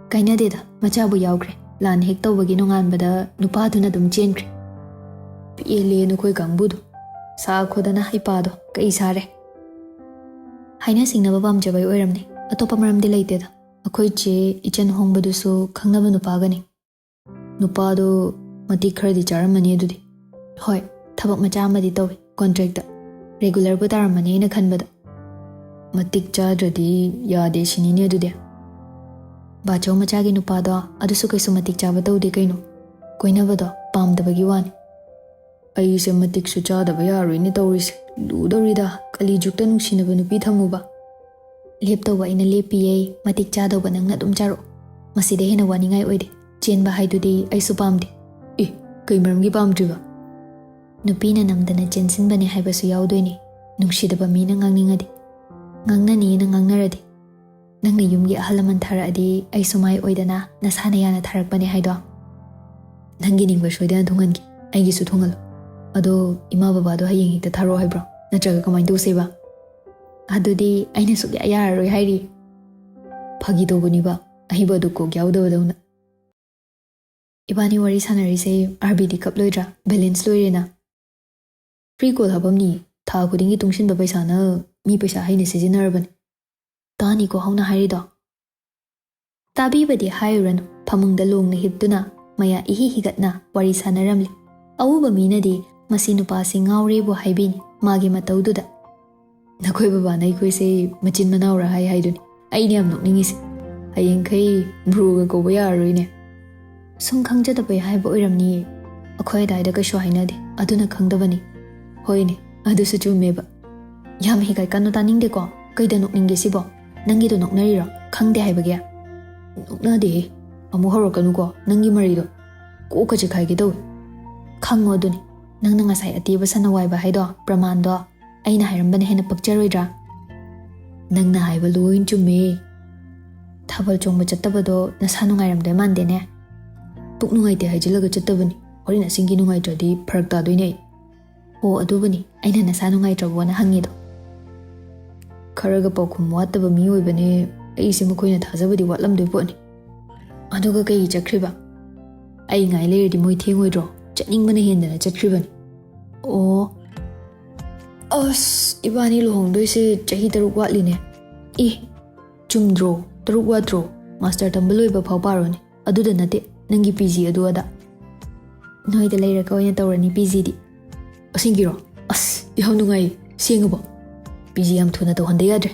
ꯀꯥꯏꯅꯗꯦꯗ, ꯃꯆꯥꯕꯨ ꯌꯥꯎꯈ꯭ꯔꯦ꯫ ꯂꯥꯟ ꯍꯦꯛ ꯇꯧꯕꯒꯤ ꯅꯣꯡꯉꯥꯟꯕꯗ ꯅꯨꯄꯥꯗꯨꯅ ꯑꯗꯨꯝ ꯆꯦꯟꯈ꯭ꯔꯦ꯫ ꯄꯦꯜꯂꯦ ꯅꯈꯣꯏ ꯀꯥꯡꯕꯨꯗꯣ꯫ ꯁꯥ ꯈꯣꯗꯅ ꯍꯩꯄꯥꯗꯣ ꯀꯩ ꯁꯥꯔꯦ? ꯍꯥꯏꯅ ꯁꯤꯡꯅꯕ ꯄꯥꯝꯖꯕꯩ ꯑꯣꯏꯔꯝꯅꯤ, ꯑꯇꯣꯞꯄ ꯃꯔꯝꯗꯤ ꯂꯩꯇꯦꯗ꯫ ꯑꯩꯈꯣꯏ ꯆꯦ ꯏꯆꯟ ꯍꯣꯡꯕꯗꯨꯁꯨ ꯈꯪꯅꯕ ꯅꯨꯄꯥꯒꯅꯤ꯫ ꯅꯨꯄꯥꯗꯣ ꯃꯇꯤꯛ ꯈꯔꯗꯤ ꯆꯥꯔꯝꯃꯅꯤ ꯑꯗꯨꯗꯤ꯫ ꯍꯣꯏ, ꯊꯕꯛ ꯃꯆꯥ ꯑꯃꯗꯤ ꯇꯧꯏ, ꯀꯣꯟꯇ꯭ꯔꯦꯛꯇ꯫ ꯔꯦꯒꯨꯂꯔꯕꯨ ꯇꯥꯔꯝꯃꯅꯤ ꯑꯩꯅ ꯈꯟꯕꯗ꯫ ꯃꯇꯤꯛ ꯆꯥꯗ꯭ꯔꯗꯤ ꯌꯥꯗꯦ ꯁꯤꯅꯤꯅꯦ ꯑꯗꯨꯗꯤ꯫ ꯕꯥꯆꯧ ꯃꯆꯥꯒꯤ ꯅꯨꯄꯥꯗꯣ ꯑꯗꯨꯁꯨ ꯀꯩꯁꯨ ꯃꯇꯤꯛ ꯆꯥꯕ ꯇꯧꯗꯦ ꯀꯩꯅꯣ꯫ ꯀꯣꯏꯅꯕꯗꯣ ꯄꯥꯝꯗꯕꯒꯤ ꯋꯥꯅꯤ꯫ ꯑꯩꯁꯦ ꯃꯇꯤꯛꯁꯨ ꯆꯥꯗꯕ ꯌꯥꯔꯣꯏꯅꯦ ꯇꯧꯔꯤꯁꯦ꯫ ꯂꯨꯗꯧꯔꯤꯗ, ꯀꯂꯤ ꯖꯨꯛꯇ ꯅꯨꯡꯁꯤꯅꯕ ꯅꯨꯄꯤ ꯊꯝꯃꯨꯕ꯫ ꯂꯦꯞꯇꯧꯕ ꯑꯩꯅ ꯂꯦꯞꯄꯤꯌꯦ, ꯃꯇꯤꯛ ꯆꯥꯗꯧꯕ ꯅꯪꯅ ꯑꯗꯨꯝ ꯆꯥꯔꯛꯑꯣ꯫ ꯃꯁꯤꯗ ꯍꯦꯟꯅ ꯋꯥꯅꯤꯡꯉꯥꯏ ꯑꯣꯏꯗꯦ꯫ ꯆꯦꯟꯕ ꯍꯥꯏꯗꯨꯗꯤ ꯑꯩꯁꯨ ꯄꯥꯝꯗꯦ꯫ ꯑꯦ, ꯀꯩ ꯃꯔꯝꯒꯤ ꯄꯥꯝꯗ꯭ꯔꯤꯕ? ꯅꯨꯄꯤꯅ ꯅꯝꯗꯅ ꯆꯦꯟꯁꯤꯟꯕꯅꯦ ꯍꯥꯏꯕꯁꯨ ꯌꯥꯎꯗꯣꯏꯅꯦ꯫ ꯅꯨꯡꯁꯤꯗꯕ ꯃꯤꯅ ꯉꯥꯡꯅꯤꯡꯉꯗꯤ, ꯉꯥꯡꯅꯅꯤꯅ ꯉꯥꯡꯅꯔꯗꯤ, ꯅꯪꯅ ꯌꯨꯝꯒꯤ ꯑꯍꯜ ꯂꯃꯟ ꯊꯥꯔꯛꯑꯗꯤ ꯑꯩꯁꯨ ꯃꯥꯏ ꯑꯣꯏꯗꯅ ꯅꯁꯥꯅ ꯌꯥꯅ ꯊꯥꯔꯛꯄꯅꯦ ꯍꯥꯏꯗꯣ꯫ ꯅꯪꯒꯤ ꯅꯤꯡꯕ ꯁꯣꯏꯗꯅ ꯊꯨꯡꯍꯟꯒꯦ, ꯑꯩꯒꯤꯁꯨ ꯊꯨꯡꯍꯜꯂꯨ꯫ ꯑꯗꯣ ꯏꯃꯥ ꯕꯕꯥꯗꯣ ꯍꯌꯦꯡ ꯍꯦꯛꯇ ꯊꯥꯔꯛꯑꯣ ꯍꯥꯏꯕ꯭ꯔꯣ? ꯅꯠꯇ꯭ꯔꯒ ꯀꯃꯥꯏꯅ ꯇꯧꯁꯦꯕ? ꯑꯗꯨꯗꯤ ꯑꯩꯅ ꯁꯨꯛꯌꯥ ꯌꯥꯔꯔꯣꯏ ꯍꯥꯏꯔꯤ꯫ ꯐꯥꯒꯤ ꯇꯧꯕꯅꯤꯕ, ꯑꯍꯩꯕ ꯑꯗꯨ ꯀꯣꯛ ꯌꯥꯎꯗꯕꯗꯧꯅ꯫ ꯏꯕꯥꯅꯤ ꯋꯥꯔꯤ ꯁꯥꯟꯅꯔꯤꯁꯦ ꯑꯥꯔ ꯕꯤꯗꯤ ꯀꯞꯂꯣꯏꯗ꯭ꯔꯥ? ꯕꯦꯂꯦꯟꯁ ꯂꯣꯏꯔꯦꯅ꯫ ꯐ꯭ꯔꯤ ꯀꯣꯜ ꯍꯥꯞꯄꯝꯅꯤ, ꯊꯥ ꯈꯨꯗꯤꯡꯒꯤ ꯇꯨꯡꯁꯤꯟꯕ ꯄꯩꯁꯥꯅ ꯃꯤ ꯄꯩꯁꯥ ꯍꯩꯅ ꯁꯤꯖꯤꯟꯅꯔꯕꯅꯤ꯫ ꯇꯥꯅꯤꯀꯣ ꯍꯧꯅ ꯍꯥꯏꯔꯤꯗꯣ꯫ ꯇꯥꯕꯤꯕꯗꯤ ꯍꯥꯏꯔꯨꯔꯅꯨ, ꯐꯃꯨꯡꯗ ꯂꯣꯡꯅ ꯍꯤꯞꯇꯨꯅ ꯃꯌꯥ ꯏꯍꯤ ꯍꯤꯒꯠꯅ ꯋꯥꯔꯤ ꯁꯥꯟꯅꯔꯝꯂꯤ꯫ ꯑꯎꯕ ꯃꯤꯅꯗꯤ ꯃꯁꯤ ꯅꯨꯄꯥꯁꯤ ꯉꯥꯎꯔꯦꯕꯨ ꯍꯥꯏꯕꯤꯅꯤ ꯃꯥꯒꯤ ꯃꯇꯧꯗꯨꯗ꯫ ꯅꯈꯣꯏ ꯕꯕꯥꯅ ꯑꯩꯈꯣꯏꯁꯦ ꯃꯆꯤꯟ ꯃꯅꯥꯎꯔ ꯍꯥꯏ ꯍꯥꯏꯗꯨꯅꯤ꯫ ꯑꯩꯅ ꯌꯥꯝ ꯅꯣꯛꯅꯤꯡꯉꯤꯁꯦ꯫ ꯍꯌꯦꯡꯈꯩ ꯕ꯭ꯔꯣꯒ ꯀꯧꯕ ꯌꯥꯔꯔꯣꯏꯅꯦ꯫ ꯁꯨꯝ ꯈꯪꯖꯗꯕꯩ ꯍꯥꯏꯕ ꯑꯣꯏꯔꯝꯅꯤꯌꯦ꯫ ꯑꯩꯈꯣꯏ ꯑꯗꯥꯏꯗ ꯀꯩꯁꯨ ꯍꯥꯏꯅꯗꯦ, ꯑꯗꯨꯅ ꯈꯪꯗꯕꯅꯤ꯫ ꯍꯣꯏꯅꯦ, ꯑꯗꯨꯁꯨ ꯆꯨꯝꯃꯦꯕ꯫ ꯌꯥꯝ ꯍꯤꯒꯠꯀꯅꯨ, ꯇꯥꯅꯤꯡꯗꯦꯀꯣ꯫ ꯀꯩꯗ ꯅꯣꯛꯅꯤꯡꯒꯦ ꯁꯤꯕꯣ? ꯅꯪꯒꯤꯗꯣ ꯅꯣꯛꯅꯔꯤꯔꯣ? ꯈꯪꯗꯦ ꯍꯥꯏꯕꯒꯤ? ꯅꯣꯛꯅꯗꯦꯍꯦ꯫ ꯑꯃꯨꯛ ꯍꯧꯔꯛꯀꯅꯨꯀꯣ, ꯅꯪꯒꯤ ꯃꯔꯩꯗꯣ꯫ ꯀꯣꯛꯀ ꯆꯤꯛꯈꯥꯏꯒꯦ ꯇꯧꯋꯦ꯫ ꯈꯪꯉꯣ ꯑꯗꯨꯅꯤ, ꯅꯪꯅ ꯉꯁꯥꯏ ꯑꯇꯦꯕ ꯁꯟꯅ ꯋꯥꯏꯕ ꯍꯥꯏꯗꯣ ꯄ꯭ꯔꯃꯥꯟꯗꯣ ꯑꯩꯅ ꯍꯥꯏꯔꯝꯕꯅ ꯍꯦꯟꯅ ꯄꯛꯆꯔꯣꯏꯗ꯭ꯔꯥ? ꯅꯪꯅ ꯍꯥꯏꯕ ꯂꯣꯏ ꯆꯨꯝꯃꯦ꯫ ꯊꯥꯕꯜ ꯆꯣꯡꯕ ꯆꯠꯇꯕꯗꯣ ꯅꯁꯥ ꯅꯨꯡꯉꯥꯏꯔꯝꯗꯣꯏ ꯃꯥꯟꯗꯦꯅꯦ꯫ ꯄꯨꯛ ꯅꯨꯡꯉꯥꯏꯇꯦ ꯍꯥꯏꯖꯤꯜꯂꯒ ꯆꯠꯇꯕꯅꯤ꯫ ꯍꯣꯔꯦꯟ ꯑꯁꯤꯡꯒꯤ ꯅꯨꯡꯉꯥꯏꯇ꯭ꯔꯗꯤ ꯐꯔꯛ ꯇꯥꯗꯣꯏꯅꯦ ꯑꯩ꯫ ꯑꯣ, ꯑꯗꯨꯕꯨꯅꯤ, ꯑꯩꯅ ꯅꯁꯥ ꯅꯨꯡꯉꯥꯏꯇ꯭ꯔꯕꯣꯅ ꯍꯪꯉꯤꯗꯣ꯫ ꯈꯔꯒ ꯄꯥꯎꯈꯨꯝ ꯋꯥꯠꯇꯕ ꯃꯤ ꯑꯣꯏꯕꯅꯦ꯫ ꯑꯩꯁꯦ ꯃꯈꯣꯏꯅ ꯊꯥꯖꯕꯗꯤ ꯋꯥꯠꯂꯝꯗꯣꯏ ꯄꯣꯠꯅꯤ꯫ ꯑꯗꯨꯒ ꯀꯩꯒꯤ ꯆꯠꯈ꯭ꯔꯤꯕ? ꯑꯩ ꯉꯥꯏ ꯂꯩꯔꯗꯤ ꯃꯣꯏ ꯊꯦꯡꯉꯣꯏꯗ꯭ꯔꯣ? ꯆꯠꯅꯤꯡꯕꯅ ꯍꯦꯟꯗꯅ ꯆꯠꯈ꯭ꯔꯤꯕꯅꯤ꯫ ꯑꯣ, ꯑꯁ, ꯏꯕꯥꯅꯤ ꯂꯨꯍꯣꯡꯗꯣꯏꯁꯦ ꯆꯍꯤ ꯇꯔꯨꯛ ꯋꯥꯠꯂꯤꯅꯦ꯫ ꯑꯦ, ꯆꯨꯝꯗ꯭ꯔꯣ? ꯇꯔꯨꯛ ꯋꯥꯠꯇ꯭ꯔꯣ? ꯃꯥꯁꯇꯔ ꯇꯝꯕ ꯂꯣꯏꯕ ꯐꯥꯎ ꯄꯥꯔꯣꯅꯦ꯫ ꯑꯗꯨꯗ ꯅꯠꯇꯦ, ꯅꯪꯒꯤ ꯄꯤ ꯖꯤ ꯑꯗꯨ ꯑꯗꯥ꯫ ꯅꯣꯏꯗ ꯂꯩꯔꯒ ꯑꯣꯏꯅ ꯇꯧꯔꯅꯤ ꯄꯤ ꯖꯤꯗꯤ꯫ ꯑꯁꯦꯡꯒꯤꯔꯣ? ꯑꯁ, ꯌꯥꯝ ꯅꯨꯡꯉꯥꯏꯌꯦ꯫ ꯁꯦꯡꯉꯕꯣ? ꯄꯤ ꯖꯤ ꯌꯥꯝ ꯊꯨꯅ ꯇꯧꯍꯟꯗ ꯌꯥꯗ꯭ꯔꯦ꯫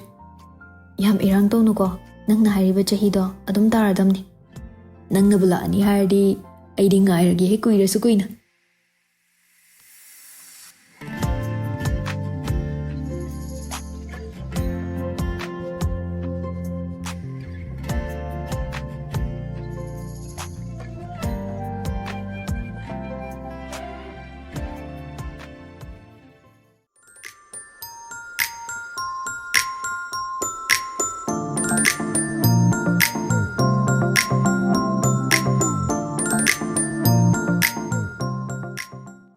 ꯌꯥꯝ ꯏꯔꯥꯡ ꯇꯧꯅꯨꯀꯣ꯫ ꯅꯪꯅ ꯍꯥꯏꯔꯤꯕ ꯆꯍꯤꯗꯣ ꯑꯗꯨꯝ ꯇꯥꯔꯗꯝꯅꯤ꯫ ꯅꯪꯅꯕꯨ ꯂꯥꯛꯑꯅꯤ ꯍꯥꯏꯔꯗꯤ ꯑꯩꯗꯤ ꯉꯥꯏꯔꯒꯦ ꯍꯦꯛ ꯀꯨꯏꯔꯁꯨ ꯀꯨꯏꯅ꯫